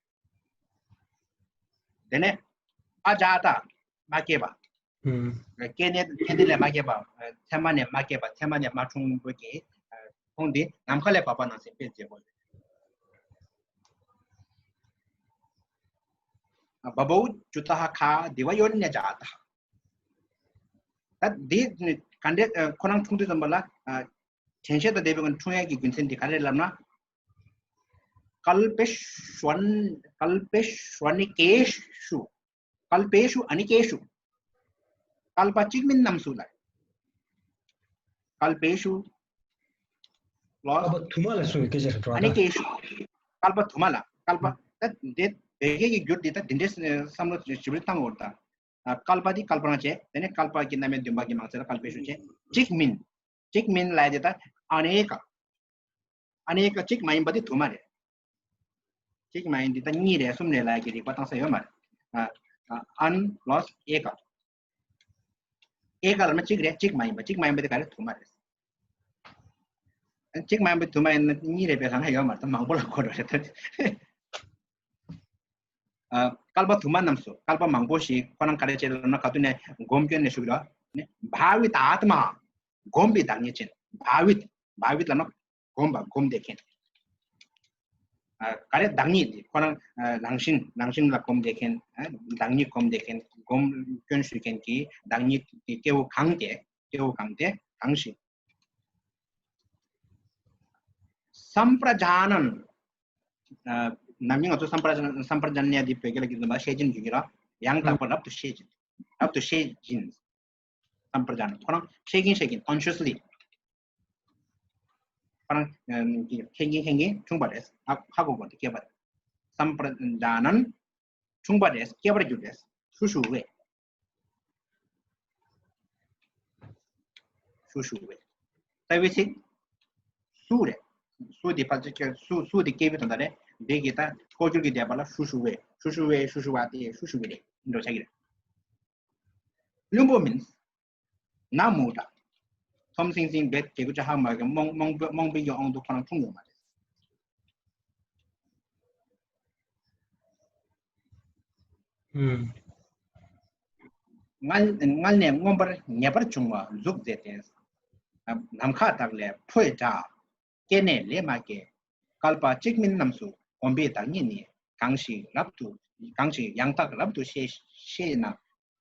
དེ་ནས་ཨ་ཛཱ་ཏ། མ་སྐྱེས་པ། ཨུམ། སྐྱེ་གནས་སྐྱེ་གནས་ལས་མ་སྐྱེས་པ། མཚན་མ་ནས་མ་སྐྱེས་པ། མཚན་མ་ནས་མ་འཁྲུངས་པའི་གི་ཁོང་དེ་ནམ་མཁའ་ལས་བབས་པ་ནང་བཞིན་དཔེ་མཛེས་པོ་རེད། བ་བོ་ཅུ་ཏ་ཧ་ཁ་དེ་བ་ཡོ་ནྱ་ཨ་ཛཱ་ཏ། ད་འདི་ག་འདྲས་ཁོ་རང་འཁྲུངས་དུས་ཙམ་པ་ལ། དྲན་ཤེས་དང་ལྡན་པའི་སྒོ་ནས་འཁྲུངས་ཡས་ཀྱི་རྒྱུ་མཚན་འདི་ག་རེ་ལབ་ན། ཀལ་པེ་ཤུ་ཀལ་པེ་ཤུ་ཨ་ནི་ཀེ་ཤུ། ཀལ་པེ་ཤུ་ཨ་ནི་ཀེ་ཤུ། བསྐལ་པ་གཅིག་མིན་རྣམས་སུ་ལ། ཀལ་པེ་ཤུ། ལོ། བསྐལ་པ་དུ་མ་ལ་སོགས་པའི་སྐད་ཆ་རེད་འགྲོ་བ་ཨ་ནི་ད། ཀེ་ཤུ། བསྐལ་པ་དུ་མ་ལ། བསྐལ་པ་ད་འདི་བོད་སྐད་ཀྱི་འགྱུར་འདི་ད་འདི་འདྲའི་བསམ་བློ་ཞིབ་ཕྲ་བཏང་དགོས་རེད་ད། བསྐལ་པ་འདི་བསྐལ་པ་རང་བྱས། དེ་ནས་བསྐལ་པ་གི་རྣམ་དབྱེ་བདུན་པ་གི་མང་ཚད་ལ་ཀལ་པེ་ཤུ་བྱས། གཅིག་མིན། གཅིག་མིན་ལབ་ཡ་དེ་ད་ཨ་ནེ་ཀ། ཨ་ནེ་ཀ་གཅིག་མ་ཡིན་པ་དེ་དུ་མ་རེད། གཅིག་མ་ཡིན་དེ་ད་གཉིས་རེད་གསུམ་རེད་ལབ་ཡ་གི་རིགས་པ་བཏང་ས་ཡོད་མ་རེད། ཨ། ཨ། ཨན་པ་ལ་སི་ཨེ་ཀ། ཨེ་ཀ་ལབ་ན་གཅིག་རེད། གཅིག་མ་ཡིན་པ། གཅིག་མ་ཡིན་པ་དེ་ག་རེ་དུ་མ་རེད། གཅིག་མ་ཡིན་པ་དུ་མ་ཡིན་ན་གཉིས་རེད་པས་ལབ་ན་ཡོད་མ་རེད། ད་མང་པོ་ལ་གོ་འགྲོ་རེད་ད། ཨ། བསྐལ་པ་དུ་མ་རྣམས་སུ། བསྐལ་པ་མང་པོ་ཞིག་ཁོ་རང་ག་རེ་བྱས་ལབ་ན་ག་དུས་ནས་སྒོམ་སྐྱོན་ནས་ཞུགས་ར། ནི་བྷ་བི་ཏ་ཨཱཏྨ། སྒོམ་པའི་བདག་ཉིད་ཅན། བྷ་བི་ཏ། བྷ་བི་ཏ་ལབ་ན་སྒོམ་པ་སྒོམ་བསྡད་མཁན། ཨ། ག་རེ་བདག་ཉིད་དེ་ཁོ་རང་། ཨ། རང་བཞིན་རང་བཞིན་ལ་སྒོམ་བསྡད་མཁན། ཨ། བདག་ཉིད་སྒོམ་བསྡད་མཁན། སྒོམ་སྐྱོན་ཞུ་མཁན་གྱི་བདག་ཉིད་ཀྱི་སྐྱེ་བོ་གང་དེ། སྐྱེ་བོ་གང་དེ་གང་ཞིག་སམ་པྲ་ཇཱ་ནན། ཨ། ནམ་རྒྱུན་ང་ཚོ་སམ་པྲ་ཇཱ་ནན། སམ་པྲ་ཇཱ་ནན་ཡ་དེ་བོད་སྐད་ལ་བསྒྱུར་ན་ཤེས་བཞིན་བསྒྱུར་གྱི་ར། ཡང་དག་པར་རབ་ཏུ་ཤེས་བཞིན། རབ་ཏུ་ཤེས་བཞིན། སམ་པྲ་ཇཱ་ནན། ཁོ་རང་ཤེས་ཀྱིན་ཤེས་ཀྱིན། ཀོན་ཤི་ཡས་ལི། ཁོ་རང་མཁྱེན་གྱིན་མཁྱེན་གྱིན་འཁྲུངས་པ་རེད། ཧ་ཧ་གོ་གོ་དེ་སྐྱེས་པ་རེད། སམ་པྲ་ཇཱ་ནན། འཁྲུངས་པ་རེད། སྐྱེས་པར་གྱུར་རེད། ཤུ་ཤུ་བེ། ཤུ་ཤུ་བེ། རྩ་བའི་ཚིག་སུ་རེད། སུ་དེ་ཕལ་ཆེར་སུ་སུ་དེ་སྐྱེས་བུ་དོན་དག་རེད། འདི་གི་ད་ལྐོག་གྱུར་གྱི་བསྡད་པ་ལ་ཤུ་ཤུ་བེ། ཤུ་ཤུ་བེ། ཤུ་ཤུ་བ་སྟེ། ཤུ་ཤུ་བེ་རེད། འགྲོ་བྱ་གི་རེད། བླུན་པོ་མིན། ན་མུ་ཏྲ། ཐོམ་སིང་སིང་བེད་ཀྱི་གུ་ཅ་ཧ་མ་གི་རྨོངས་རྨོངས་རྨོངས་པའི་གི་དབང་དུ་ཁོ་རང་འཁྲུངས་ཡོད་མ་རེད། ཨུམ། མངལ་མངལ་ནས་མངོན་པར་ངེས་པར་འབྱུང་བ་གཟུགས་མཛེས་ལྡན། ནམ་མཁའ་དག་ལས་འཕོས་འདྲ། སྐྱེ་གནས་ལས་མ་སྐྱེས། བསྐལ་པ་གཅིག་མིན་རྣམས་སུ། སྒོམ་པའི་བདག་ཉིད་ནི། གང་ཞིག་རབ་ཏུ། གང་ཞིག་ཡང་དག་རབ་ཏུ་ཤེས་ཤེས་ན།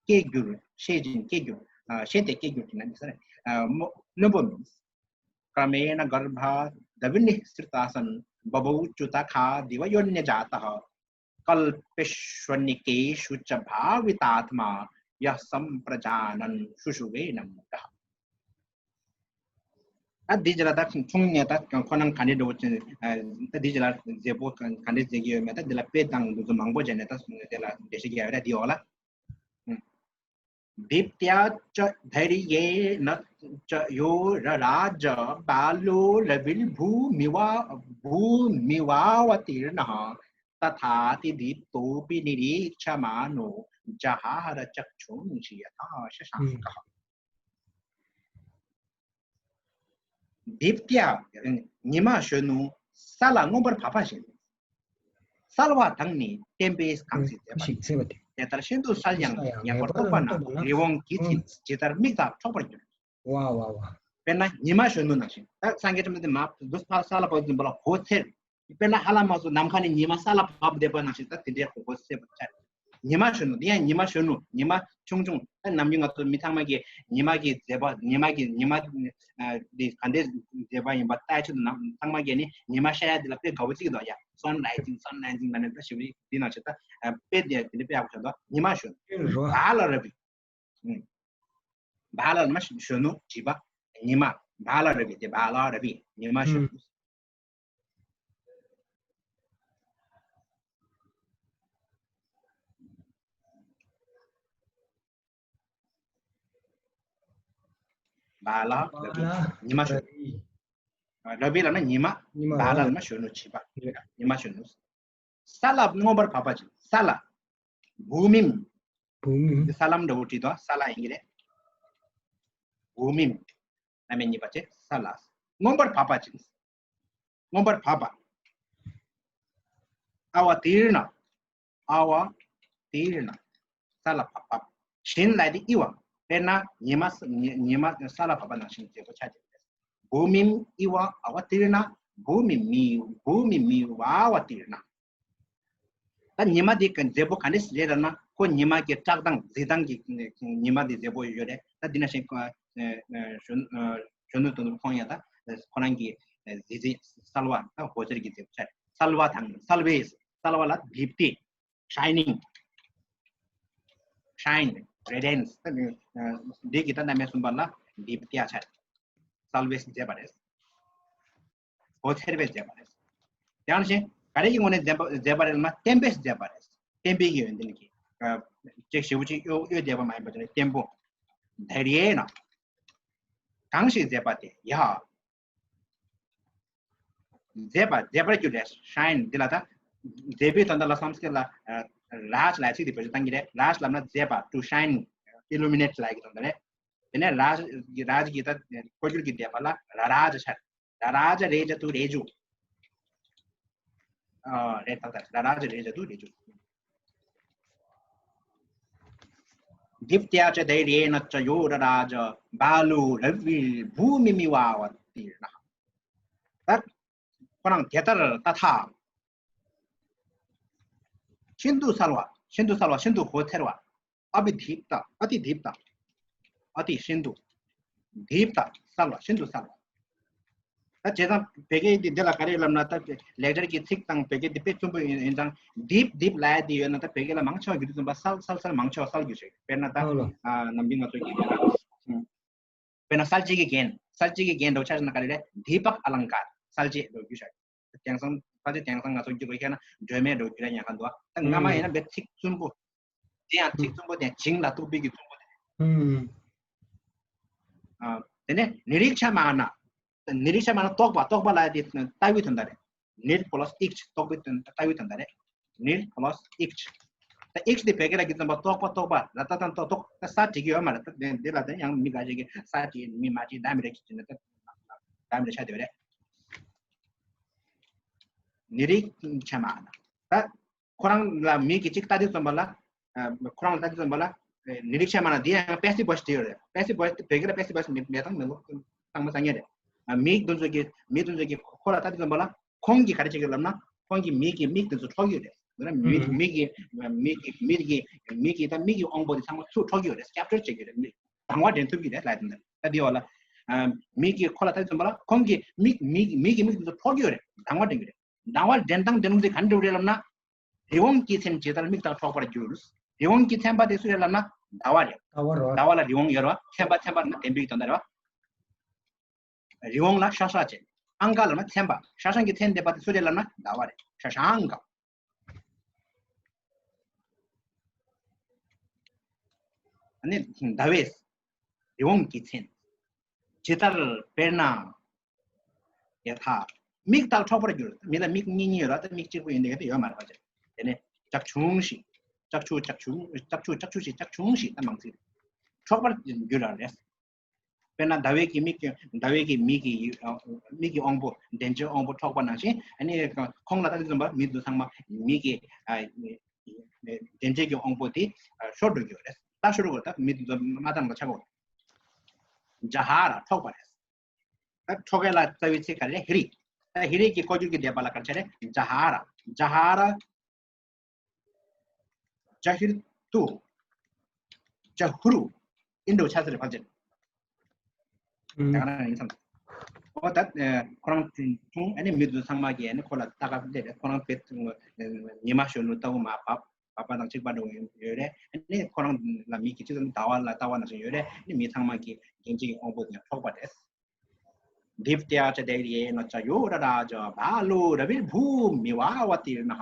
སྐྱེ་འགྱུར་ཤེས་བཞིན་སྐྱེ་འགྱུར། ཨ། ཤེས་ཏེ་སྐྱེ་འགྱུར་གྱི་ན་ནི་ས་རེ། ཨ། མོ་བླུན་པོ་མིན། ཀྲ་མེ་ན་གརྦྷ་དྷ་བི་ནི་སྲི་ཏ་སན། བ་བོ་ཅུ་ཏ་ཁ་དི་བ་ཡོ་ནྱ་ཛཱ་ཏ། ཀལ་པེ་ཤྭ་ནི་ཀེ་ཤུ་ཅ་བྷ་བི་ཏཱ་ཏ་མ། ཡ་སམ་པྲ་ཇཱ་ནན་ཤུ་ཤུ་བེ་ན་མུ་ཏྲ། ད་འདི་རྗེས་ལ་ད་ཆུང་ནས་ད་ཁོ་རང་ག་འདྲའི་འགྲོ་ཅན། ད་འདི་རྗེས་ལ་མཛེས་པོ་ག་འདྲའི་མཛེས་ཀྱི་ཡོད་མེད་ད་འདི་ལ་དཔེ་དང་འདི་ཚོ་མང་པོ་བྱས་ནས་ད་འདི་ལ་འགྲེལ་བཤད་རྒྱག་ཡོད་རེད། འདི་འོག་ལ། དིབྱ་ཆ་དྷརྱེ་ན་ཆ་ཡོ་ར་རཱ་ཛ་བཱ་ལོ་ར་བིར་བྷུ་མི་ཝ་བྷུ་མི་ཝ་ཝ་ཏིར་ན། तथातिदीप्तोऽपि निरीक्षमाणो जहार चक्षुंषि यथा शशाङ्कः। दीप्त्या ཉི་མ་གཞོན་ནུ་ས་ལ་མངོན་པར་བབས་པ་བཞིན། གསལ་བ་དང་ནི་བརྟན་པས་གང་ཞིག་མཛེས་པ། ཞིག་མཛེས་པ་དེ། དེ་ལྟར་ཤིན་ཏུ་གསལ་ཡང་ངེས་པར་རྟོགས་པ་ན་རི་བོང་གི་ཚིན་ཇི་ལྟར་མིག་དང་འཕྲོག་པར་འགྱུར། ཝ་ཝ་ཝ། དཔེར་ན་ཉི་མ་གཞོན་ནུ་ནང་བཞིན། ད་སངས་རྒྱས་བཅོམ་ལྡན་འདས་མ་འདུག་ས་ལ་བབས་ཟིན་པ་ལ་འོད་འཚེར། དཔེར་ན་ཧ་ལམ་མ་སོ་ནམ་མཁའ་ནས་ཉི་མ་ས་ལ་བབས་བསྡད་པ་ནང་བཞིན། ད་དེ་འདྲའི་འོད་འཚེར་བ་ཆགས། ཉི་མ་གཞོན་ནུ། དེ་ཡང་ཉི་མ་གཞོན་ནུ། ཉི་མ་ཆུང་ཆུང་། ད་ནམ་རྒྱུན་ང་ཚོ་མི་ཚང་མ་གིས་ཉི་མ་གི་མཛེས་པ། ཉི་མ་གི་ཉི་མ་ཨ་འདི་ག་འདྲའི་མཛེས་པ་ཡིན་པ་ལྟ་ཆེད་དུ་ནམ་ཚང་མ་གིས་ནི་ཉི་མ་ཤར་ཡ་འདི་ལ་དཔེ་དགའ་བོ་བྱེད་ཀྱི་འདུག་ཡ། Sun rising, sun rising ལབ་ནས་ད་ཞིབ་འདི་ནང་བཞིན་ད་དཔེ་འདི་འདི་འདྲ་དཔེ་ཡག་པོ་བྱུང་འདུག་ཉི་མ་གཞོན་ནུ། བ་ལ་ར་བི། བ་ལ་ལ་མ་གཞོན་ནུ་བྱིས་པ། ཉི་མ། བ་ལ་ར་བི་དེ། བ་ལ་ར་བི། ཉི་མ་གཞོན་ནུ། བ་ལ་ར་བི། ཉི་མ་གཞོན་ནུ། ར་བི་ལབ་ན་ཉི་མ། ཉི་མ། བ་ལ་ལབ་ན་གཞོན་ནུ་བྱིས་པ། ཉི་མ་གཞོན་ནུ། ས་ལ་མངོན་པར་བབས་པ་ཅིག་ས་ལ། བྷུ་མིམ། བྷུ་མིམ། འདི་ས་ལམ་འདྲ་བོ་བྲིས་དོ། ས་ལ་ཡིན་གྱི་རེད། བྷུ་མིམ། རྣམ་དབྱེ་གཉིས་པ་བྱས། ས་ལ། མངོན་པར་བབས་པ་ཅིག་མངོན་པར་བབས་པ། ཨ་བ་ཏིར་ན། ཨ་བ་ཏིར་ན། ས་ལ་བབས་པ། བཞིན་ལ་དེ་ཨི་བ། དཔེར་ན་ཉི་མ་ཉི་ཉི་མ་ས་ལ་བབས་པ་ནང་བཞིན་བྱེད་པོ་ཆ་བྱེད། བྷུ་མིམ་ཨི་བ་ཨ་བ་ཏིར་ན། བྷུ་མིམ་མི། བྷུ་མིམ་མི་བ་ཨ་བ་ཏིར་ན། ད་ཉི་མ་དེ་གི་མཛེས་པོ་ག་འདྲ་ཞིག་རེད་ལབ་ན། ཁོ་ཉི་མ་གི་བཀྲག་མདངས་གཟི་མདངས་ཀྱི་ཉི་མ་དེ་མཛེས་པོ་ཡོད་རེད། ད་འདི་ན་བཞིན་ཁོ་གཞོན་གཞོན་ནུ་དོན་ཁོང་ཡང་ད་ཁོ་རང་གི་གཟི་བརྗིད་གསལ་བ། ད་འོད་ཟེར་གྱི་མཛེས་པོ་ཆགས། གསལ་བ་དང་གསལ་བས། གསལ་བ་ལ་དིབ་ཏི། Shining, shine, radiance. འདི་གི་ད་རྣམ་དབྱེ་གསུམ་པ་ལ་དིབ་ཏི་ཡ་ཆགས། གསལ་བས་མཛེས་པ་རེད། འོད་འཚེར་བས་མཛེས་པ་རེད། ཡང་ཞིང་ག་རེ་ཡི་ངོས་ནས་མཛེས་པ་མཛེས་པ་རེད་ལབ་ན། བརྟན་པས་མཛེས་པ་རེད། བརྟན་པའི་ཡོན་ཏན་གྱིས། ཅིག་ཞེ་པོ་ཅིག་གཡོ་གཡོ་བསྡད་པ་མ་ཡིན་པ་དེ་ནི་བརྟན་པོ། དེར་ཡེ་ན། གང་ཞིག་མཛེས་པ་དེ་ཡ། མཛེས་པ་མཛེས་པར་གྱུར་རེད། Shine འདི་ལ་ད་མཛེས་པའི་དོན་དག་ལ་སམ་སྐྲྀཏ་ལ་རཱཇ་ལབ་ཚིག་དེ་བེད་སྤྱོད་བཏང་གི་རེད། རཱཇ་ལབ་ན་མཛེས་པ། To shine, illuminate ལབ་ཀྱི་དོན་དག་རེད། དེ་ནས་རཱཇ་རཱཇ་གྱི་ད་འཁོར་སྒྱུར་གྱི་འགྲེལ་པ་ལ་རཱ་རཱ་ཇ་ཆགས། རཱ་རཱ་ཇ་རེ་ཇ་ཏུ་རེ་ཇུ། ཨ་རེད། ད་ད་རཱ་རཱ་ཇ་རེ་ཇ་ཏུ་རེ་ཇུ། དིབ་ཏྱ་ཙྪ་དྷེ་རྱེ་ཎ་ཙ་ཡོ་རཱ་རཱ་ཇ་བཱ་ལོ་ར་བི་བྷུ་མི་མི་བ་ཨ་བ་ཏིར་ཎ། ད་ཁོ་རང་དེ་ལྟར་ཏ་ཐཱ། ཤིན་ཏུ་གསལ་བ། ཤིན་ཏུ་གསལ་བ། ཤིན་ཏུ་འོད་འཚེར་བ། ཨ་བི་དིབ་ཏ། ཨ་ཏི་དིབ་ཏ། ཨ་ཏི་ཤིན་ཏུ། དིབ་ཏ། གསལ་བ། ཤིན་ཏུ་གསལ་བ། ད་བྱས་ཙང་བོད་སྐད་འདི་འདི་ལ་ག་རེ་ལབ་ན། ད་ལེགས་སྦྱར་གྱི་ཚིག་དང་བོད་སྐད་འདི་དཔེ་མཐུན་པོ་ཡིན་ཡིན་ཙང་། དིབ་དིབ་ལབ་ཡ་འདི་ཡོད་ན། ད་བོད་སྐད་ལ་མང་ཆེ་བ་བསྒྱུར་དུས་ཙམ་པ་གསལ་གསལ་གསལ། མང་ཆེ་བ་གསལ་བསྒྱུར་ཞིག་དཔེར་ན་ད་ཨོ་ལགས། ཨ་ནམ་རྒྱུན་ང་ཚོ་གི་དཔེར་ན་གསལ་བྱེད་ཀྱི་རྒྱན། གསལ་བྱེད་ཀྱི་རྒྱན་འདྲ་བོ་ཆ་བཞག་ན་ག་རེ་རེད། དིབ་པག་ཨ་ལང་ཀར། གསལ་བྱེད་འདྲ་བོ་བསྒྱུར་བཞག་དེང་སང་གསལ་བྱེད་དེང་སང་ང་ཚོ་བསྒྱུར་དགོས་ཁྱེད་ན་སྒྲོན་མེ་འདྲ་བོ་བསྒྱུར་ཡ་ཉག་ག་འདུག་ད་སྔ་མ་ཡིན་ན་བས་ཚིག་རྩུམ་པོ། དེ་ཡང་ཚིག་རྩུམ་པོ་དེ་ཡང་བྱིངས་ལ་གཏུགས་པའི་གི་རྩུམ་པོ་དེ། ཨ་དེ་ནས་ནི་རིག་ཆ་མ་ན། ནི་རིག་ཆ་མ་ན་རྟོག་པ། རྟོག་པ་ལ་དེ་ལྟ་བུའི་དོན་དག་རེད། ནིར་པོ་ལོས་ཨིག་ཆ། རྟོག་པའི་དོན་ལྟ་བུའི་དོན་དག་རེད། ནིར་པོ་ལོས་ཨིག་ཆ། ད་ཨིག་ཆ་དེ་བོད་སྐད་ལ་གི་ཙམ་པ་རྟོག་པ། རྟོག་པ་ར་ཏ་ཏན་ཏོ་རྟོག་ད་ས་བྲིས་ཀྱི་ཡོད་མ་རེད། ད་དེ་འདི་ལ་ད་ཡང་མི་འགའ་ཞིག་གིས་ས་བྲིས། མི་མ་བྲིས། ད་མི་རེད་ཅེས་བྲིས་ན་ད་ད་མི་རེད་ཆགས་བསྡད་པ་རེད། ནི་རིག་ཆ་མ་ན། ད་ཁོ་རང་ལ་མིག་གིས་གཅིག་ལྟ་དུས་ཙམ་པ་ལ། ཨ་ཁོ་རང་ལ་ལྟ་དུས་ཙམ་པ་ལ། ཨ་ནི་རིག་ཆ་མ་ན་འདི་ཡང་པེ་སིབ་བོ་ཡིསི་བྲིས་ཡོད་རེད། པེ་སིབ་བོ་ཡིསི་བོད་སྐད་ལ་པེ་སིབ་བོ་ཡིསི་མེད་མེད་དང་མེད་ལུགས་ཚང་མ་ཚང་ངེས་རེད། ཨ་མིག་དེ་ཚོ་གི་མིག་དེ་ཚོ་གི་ཁོ་ལ་ལྟ་དུས་ཙམ་པ་ལ་ཁོང་གིས་ག་རེ་བྱེད་ཀྱི་ལབ་ན། ཁོང་གིས་མིག་གིས་མིག་དེ་ཚོ་འཕྲོག་གི་ཡོད་རེད། འོ་ན་མིག་ཨུ་མིག་གིས་མིག་གིས་མིག་གིས་མིག་གིས་ད་མིག་གི་དབང་པོ་དེ་ཚང་མ་ཚུར་འཕྲོག་གི་ཡོད་རེད། ཀེབ་ཅར་བྱེད་ཀྱི་རེད། མིག་སྡང་བ་འདྲེན་ཐུབ་ཀྱི་རེད་ལབ་དེ་འདྲ། ད་འདི་འོ་ལ། ཨ་མིག་གིས་ཁོ་ལ་ལྟ་དུས་ཙམ་པ་ལ་ཁོང་གིས་མིག་མིག་མིག་གིས་མིག་དེ་ཚོ་འཕྲོག་གི་ཡོད་རེད། སྡང་བ་འདྲེན་གྱི་རེད། སྡང་བ་འདྲེན་སྟངས་འདྲེན་ལུགས་དེ་ག་འདྲ་རེད་ལབ་ན། རི་བོང་གི་མཚན་ཇི་ལྟར་མིག་དང་འཕྲོག་པར་འགྱུར། རི་བོང་གི་མཚན་པ་དེ་སུ་རེད་ལབ་ན་ཟླ་བ་རེད། ཟླ་བ་རེད། ཟླ་བ་ལ་རི་བོང་ཡོད་རེད་བ། མཚན་པ་མཚན་པ་ལབ་ན་བདེན་པའི་དོན་དག་རེད་བ། རི་བོང་ལ་ཤ་ཤ་ཅན། ཨང་ཀ་ལབ་ན་མཚན་པ། ཤ་ཤང་གི་མཚན་ལྡན་པ་དེ་སུ་རེད་ལབ་ན་ཟླ་བ་རེད། ཤ་ཤང་ག། ཨ་ནི་ཟླ་བས་རི་བོང་གི་མཚན། ཇི་ལྟར་དཔེར་ན། ཡ་ཐ། མིག་དང་འཕྲོག་པར་འགྱུར། མི་ལ་མིག་གཉིས་གཉིས་ཡོད་ར། ད་མིག་གཅིག་པུ་ཡིན་དེ་ག་དེ་ཡོད་མ་རེད་པ་ཅིག་དེ་ནས་ལྕགས་ཆུང་ཞིག་ལྕགས་ཆུ་ལྕགས་ཆུང་ལྕགས་ཆུ་ལྕགས་ཆུ་ཞིག་ལྕགས་ཆུང་ཞིག་ད་མང་ཚིག་འཕྲོག་པར་འགྱུར་ར་རེད། དཔེར་ན་ཟླ་བའི་གི་མིག་གི་ཟླ་བའི་གི་མིག་གི་མིག་གི་དབང་པོ་འདྲེན་བྱེད་དབང་པོ་འཕྲོག་པ་ནང་བཞིན། ཨ་ནི་ཁོང་ལ་ད་དེ་ཙམ་པ་མི་དེ་ཚོ་ཚང་མ་མིག་གི་འདྲེན་བྱེད་ཀྱི་དབང་པོ་དེ་ཤོར་འགྲོ་གི་ཡོད་རེད། ད་ཤོར་འགྲོ་ད་མི་དེ་ཚོ་མ་བཏང་ལ་ཆགས་འོང་། ཇ་ཧ་ར་འཕྲོག་པ་རེད། ད་འཕྲོག་མཁན་ལ་རྩ་བའི་ཚིག་ག་རེ་ཧི་རི། ད་ཧི་རི་གི་ཀོ་ཅུར་གྱི་འདས་པ་ལ་ག་རེ་བྱ་རེད། ཇ་ཧ་ར། ཇ་ཧ་ར། ཇ་ཧིར་ཏུ། ཇ་ཧུ་རུ། ཨིན་འགྲོ་ཆ་ཟེར་ཕལ་ཆེར། ད་ག་རང་ཡིན་ཙང་། ཨོ་ད་ཁོ་རང་ཐུང་ཨ་ནི་མི་དེ་ཚང་མ་གིས་ཨ་ནི་ཁོ་ལ་ལྟ་ག་བལྟས་རེད། ཁོ་རང་བེད་ཉི་མ་གཞོན་ནུ་ལྟ་བུ་མ་བབ་བབ་པ་དང་གཅིག་པ་འགྲོ་ཡོད་རེད། ཨ་ནི་ཁོ་རང་ལ་མི་གི་གཅིག་ཙམ་ཟླ་བ་ལ་ལྟ་བ་ནང་བཞིན་ཡོད་རེད། ཨ་ནི་མི་ཚང་མ་གིས་རྒྱན་ཆ་གི་དབང་པོ་དེ་འཕྲོག་པ་རེད། दीप्त्या च धैर्येण च योरराजबालो रविर्भूमिवावतीर्णः।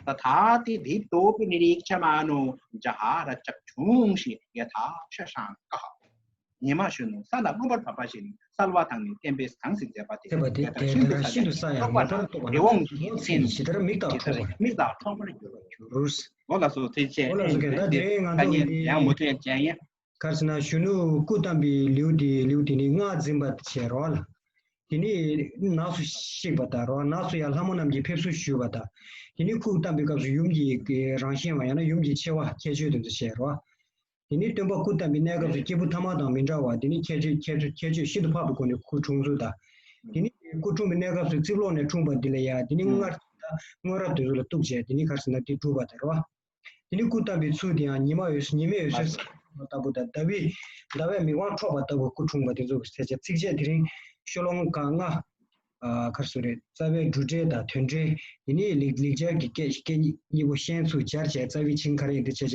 तथातिदीप्तोऽपि निरीक्षमाणो जहार चक्षूंषि यथा शशाङ्कः। ཉི་མ་གཞོན་ནུ་ས་ལ་མངོན་པར་བབས་པ་བཞིན་གསལ་བ་དང་ནི་བརྟན་པས་དྭངས་སིང་མཛད་པ་དེ། མཛད་པ་དེ་དེ་ལྟར་ཤིན་ཏུ་ས་ཡང་ཡང་འཕྲོག་པ་དང་རི་བོང་གི་སེམས་ཇི་ལྟར་མིག་དང་འཕྲོག་པར་འགྱུར་རོ། འོ་ལགས་སོ། དེ་བྱས། འོ་ལགས་སོ། ད་དེ་རིང་ང་ཚོ་ཡང་མུ་མཐུད་ཡང་མཇལ་ཡིན། ག་རེ་ཟེར་ན་གཞོན་ནུ་སྐུ་བལྟམས་པའི་ལེའུ་དེ་ལེའུ་དེ་ནི་སྔགས་འཛིན་པ་བྱས་རོགས་ལ། དེ་ནི་ནགས་སུ་གཤེགས་པ་དང་རོགས་ནགས་སུ་ཡང་ལྷ་མོ་རྣམས་ཀྱིས་ཕེབས་བསུ་ཞུས་པ་དང་། དེ་ནི་སྐུ་བལྟམས་པའི་སྐབས་སུ་ཡུམ་གྱི་རང་བཞིན་བ་ཡང་ན་ཡུམ་གྱི་ཆེ་བ་ཁྱད་ཆོས་དེ་ཚོ་བཤད་རོགས། དེ་ནི་སྟོན་པ་སྐུ་བལྟམས་པའི་གནས་སྐབས་སུ་སྐྱེས་བུ་ཐ་མ་དང་མི་འདྲ་བ་དེ་ནི་ཁྱད་ཆོས་ཁྱད་ཆོས་ཁྱད་ཆོས་ཤིན་ཏུ་འཕགས་པའི་སྒོ་ནས་སྐུ་འཁྲུངས་ཚུལ་དང་། དེ་ནི་སྐུ་འཁྲུངས་པའི་གནས་སྐབས་སུ་རྩིབ་ལོགས་ནས་འཁྲུངས་པ་འདི་ལ་ཡང་དེ་ནི་སྔར་ད་སྔོན་རབས་དེ་ཚོ་ལ་གཏུགས་བྱས་དེ་ནི་ག་རེ་ཟེར་ན་དེ་གྲུབ་པ་དང་རོགས། དེ་ནི་སྐུ་བལྟམས་པའི་ཚུལ་དེ་ཡང་ཉི་མ་འོད་ཟེར་ཉི་མའི་འོད་ཟེར་ལྟ་བུ་དང་ཟླ་བའི་ཟླ་བས་མིག་དབང་འཕྲོག་པ་ལྟ་བུ་སྐུ་འཁྲུངས་པ་དེ་ཚོ་གི་ཚེ་ཆ་ཚིགས་བཅད་དེ་རིང་ཤོ་ལོ་ཀ་ལྔ། ཨ་ག་རེ་ཟེར་རེད། རྩ་བའི་འབྲུ་འགྲེལ་དང་དོན་འགྲེལ་དེ་ནི་ལེགས་ལེགས་སྦྱར་གྱི་སྐད་སྐད་གཉིས་པོ་ཤན་ཚུར་སྦྱར་བྱས་རྩ་བའི་ཆིངས་ག་རེ་ཡིན་དེ་བྱས་བྱས་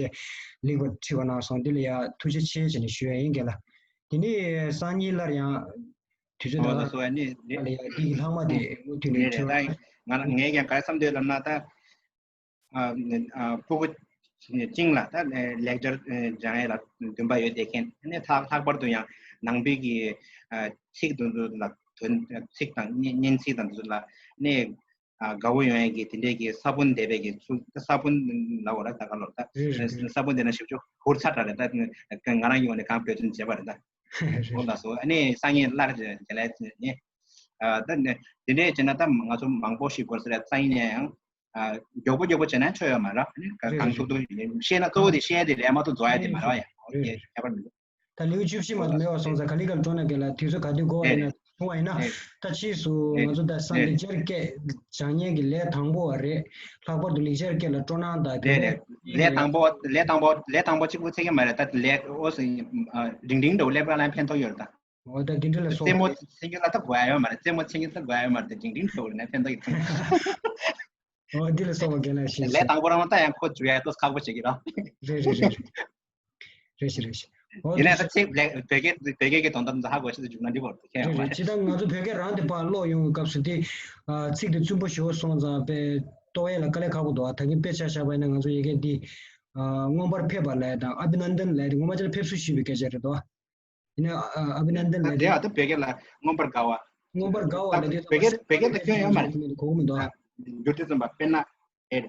ལེགས་པར་ཕྲིས་པ་གནང་སོང་། འདི་ལ་ཡང་ཐུགས་རྗེ་ཆེ་བྱས་ནས་ཞུ་ཡ་ཡིན་གྱི་ལ། དེ་ནི་སང་ཉིན་སླར་ཡང་དུས་ཚོད་འདི་ལ། ལ་ཡང་འདི་གི་ལྷག་མ་དེ་མུ་མཐུད་ནས་འབྲེལ་བ། ང་ངས་ཀྱང་ག་རེ་བསམ་འདོད་ལབ་ན་ད། ཕྲུ་གུ་ཅིང་ལ་ད་ལེགས་སྦྱར་སྦྱང་ཡས་ལ་འདུན་པ་ཡོད་དེ་མཁན་ནི་ལྷག་ལྷག་པར་དུ་ཡང་ནང་པའི་གི་ཚིག་དེ་ཚོ་ལ་དོན་ཚིག་དང་སྙན་ཚིག་དང་དེ་ཚོ་ལ་ནི་དགའ་བོ་ཡོང་ཡས་ཀྱི་དེ་འདྲས་ཀྱི་ས་བོན་འདེབས་པའི་གི་ཚུལ་ས་བོན་ལ་འོ་ར་ད་ག་ལོར་ད་ས་བོན་འདེབས་ན་ཞིབ་ཆུ་ཧུར་ཚ་དྲག་རེད། ད་ང་རང་གི་ངོས་ནས་གང་འབད་བརྩོན་བྱས་པ་རེད། ད་འོ་ལགས་སོ། ཨ་ནི་སང་ཉིན་སླར་རྒྱལ་ལ་ནི་ད་དེ་འདྲས་བྱས་ན་ད་ང་ཚོ་མང་པོ་ཞིག་དགོས་ས་རེད། སང་ཉིན་ཡང་། མགྱོགས་པོ་མགྱོགས་པོ་བྱས་ན་ཆོ་ཡོད་མ་རེད། རེད་གང་རེད་ཐུབ་ཐུབ་བཤད་ན་གཙོ་བོ་དེ་བཤད་དེ་རེད་མ་གཏོགས་རྫོགས་ཡ་དེ་མ་རེད་ཡ། ཨོ་ཁེ་ཁྱད་པར་མི་འདུག་ད་ལེའུ་བཅུ་བཞི་མ་གཏོགས་མེད་པ་སོང་ཙང་ག་ལེ་ག་ལེ་འགྲོ་ན་དགེ་ལ། དུས་ཚོད་ག་དུས་འགོར་བ་ཡིན་ན་ཐུང་བ་ཡིན་ན། ད་ཕྱིས་སུ་ང་ཚོ་ད་སང་ལེགས་སྦྱར་སྐད་སྦྱང་མཁན་གྱི་ལས་དང་པོ་བ་རེད། ལྷག་པར་དུ་ལེགས་སྦྱར་སྐད་ལ་སྤྲོ་སྣང་དང་དེ་རེད་རེད། ལས་དང་པོ་ལས་དང་པོ་ལས་དང་པོ་གཅིག་པུ་ཚེ་གི་མ་རེད། ད་ལས་ཨོ་སི་འབྲིང་འབྲིང་འགྲོ་སླེབས་པ་ལ་ཕན་ཐོགས་ཡོད་རེད་ད། འོ་ད་དེ་འདྲ་ལ་སོགས་རྩེད་མོ་རྩེད་རྒྱུ་ལ་ད་དགོས་ཡ་ཡོད་མ་རེད། རྩེད་མོ་རྩེད་རྒྱུ་ད་དགོས་ཡ་ཡོད་མ་རེད། ད་འབྲིང་འབྲིང་འགྲོ་རེད་ན་ཕན་ཐོགས་ཡོད། འོ་འདི་ལ་སོགས་པ་རྒན་ལགས་ཤིག་ལས་དང་པོ་རང་ད་ཡང་ཁོ་འཇུ་ཡ་ཏོ་ཁག་པོ་བྱེད་ཀྱི་རོ། རེད་རེད་རེད་རེད། རེད་ཤི་རེད་ཤི། འོ་ཡིན་ནའི་ད་ཚིག་ལས་བོད་སྐད་བོད་སྐད་ཀྱི་དོན་དག་འཛའ་ཧ་གོ་ཤི་ད་འཇུག་ན་འགྲིག་པ་རེད། ཁྱེད་རེད་རེད། ཅི་ད་ང་ཚོ་བོད་སྐད་རང་དེ་ཕར་ཀློག་ཡོང་བའི་སྐབས་སུ་དེ་ཚིག་དེ་བཙུན་པོ་ཞེ་པོ་སོང་ཙང་དཔེ་རྟོགས་ཡ་ལ་དཀའ་ལས་ཁག་པོ་འདུག་ད་གིན་དཔེ་ཆ་བཞག་པ་ཡིན་ན་ང་ཚོ་ཡི་གེ་འདི་མངོན་པར་ཕེབས་པ་ལས་དང་ཨ་བི་ནན་དན་ལས་དེ་ངོ་མ་ཅིག་ལ་ཕེབས་བསུ་ཞུས་པའི་སྐད་ཆ་རེད་དོ། ཡིན་ན་ཨ་ཨ་བི་ནན་དན་ལ་དེ་ཡང་ད་བོད་སྐད་ལ་མངོན་པར་དགའ་བ། མངོན་པར་དགའ་བ་ལ་དེ་བོད་སྐད་བོད་སྐད་ལ་སྐྱོན་ཡོད་མ་རེད། གོ་གི་མི་འདུག་ཨ། འགྱུར་དུས་ཙམ་པ་དཔེར་ན་ཨེ་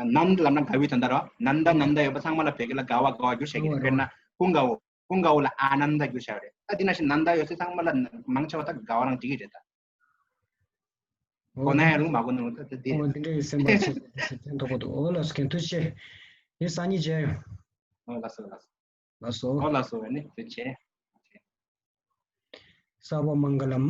ནན་ལབ་ན་དགའ་བའི་དོན་དག་རེད། ནན་ད་ནན་ད་ཡོད་པ་ཚང་མ་ལ་བོད་སྐད་ལ་དགའ་བ་དགའ་བ་འགྱུར་བྱེད་ཀྱི་རེད། དཔེར་ན་ཀུན་དགའ་བོ་ཀུན་དགའ་བོ་ལ་ཨ་ནན་ད་འགྱུར་བྱ་བ་རེད། ད་དེ་ནང་བཞིན་ནན་ད་ཡོད་ཚད་ཚང་མ་ལ་མང་ཆེ་བ་ད་དགའ་བ་རང་འགྲིག་གི་རེད་ད། གོ་ན་ཡང་རུང་མ་གོ་ན་རུང་ད་དེ་དེ་ཨོ་རེད། འདི་འདྲ་ཡི་སེམས་པ་ཆེ་ཆེ་ཕན་ཐོགས་པོ་འདུག་ཨོ་ལགས་སོ། མཁན་ཐུགས་རྗེ་ཆེ། ཡིན་སང་ཉིན་མཇལ་ཡོང་། ཨོ་ལགས་སོ་ལགས་སོ། ལགས་སོ། ཨོ་ལགས་སོ། ཨ་ནི་ཐུགས་རྗེ་ཆེ། སརྦ་མངྒ་ལམ།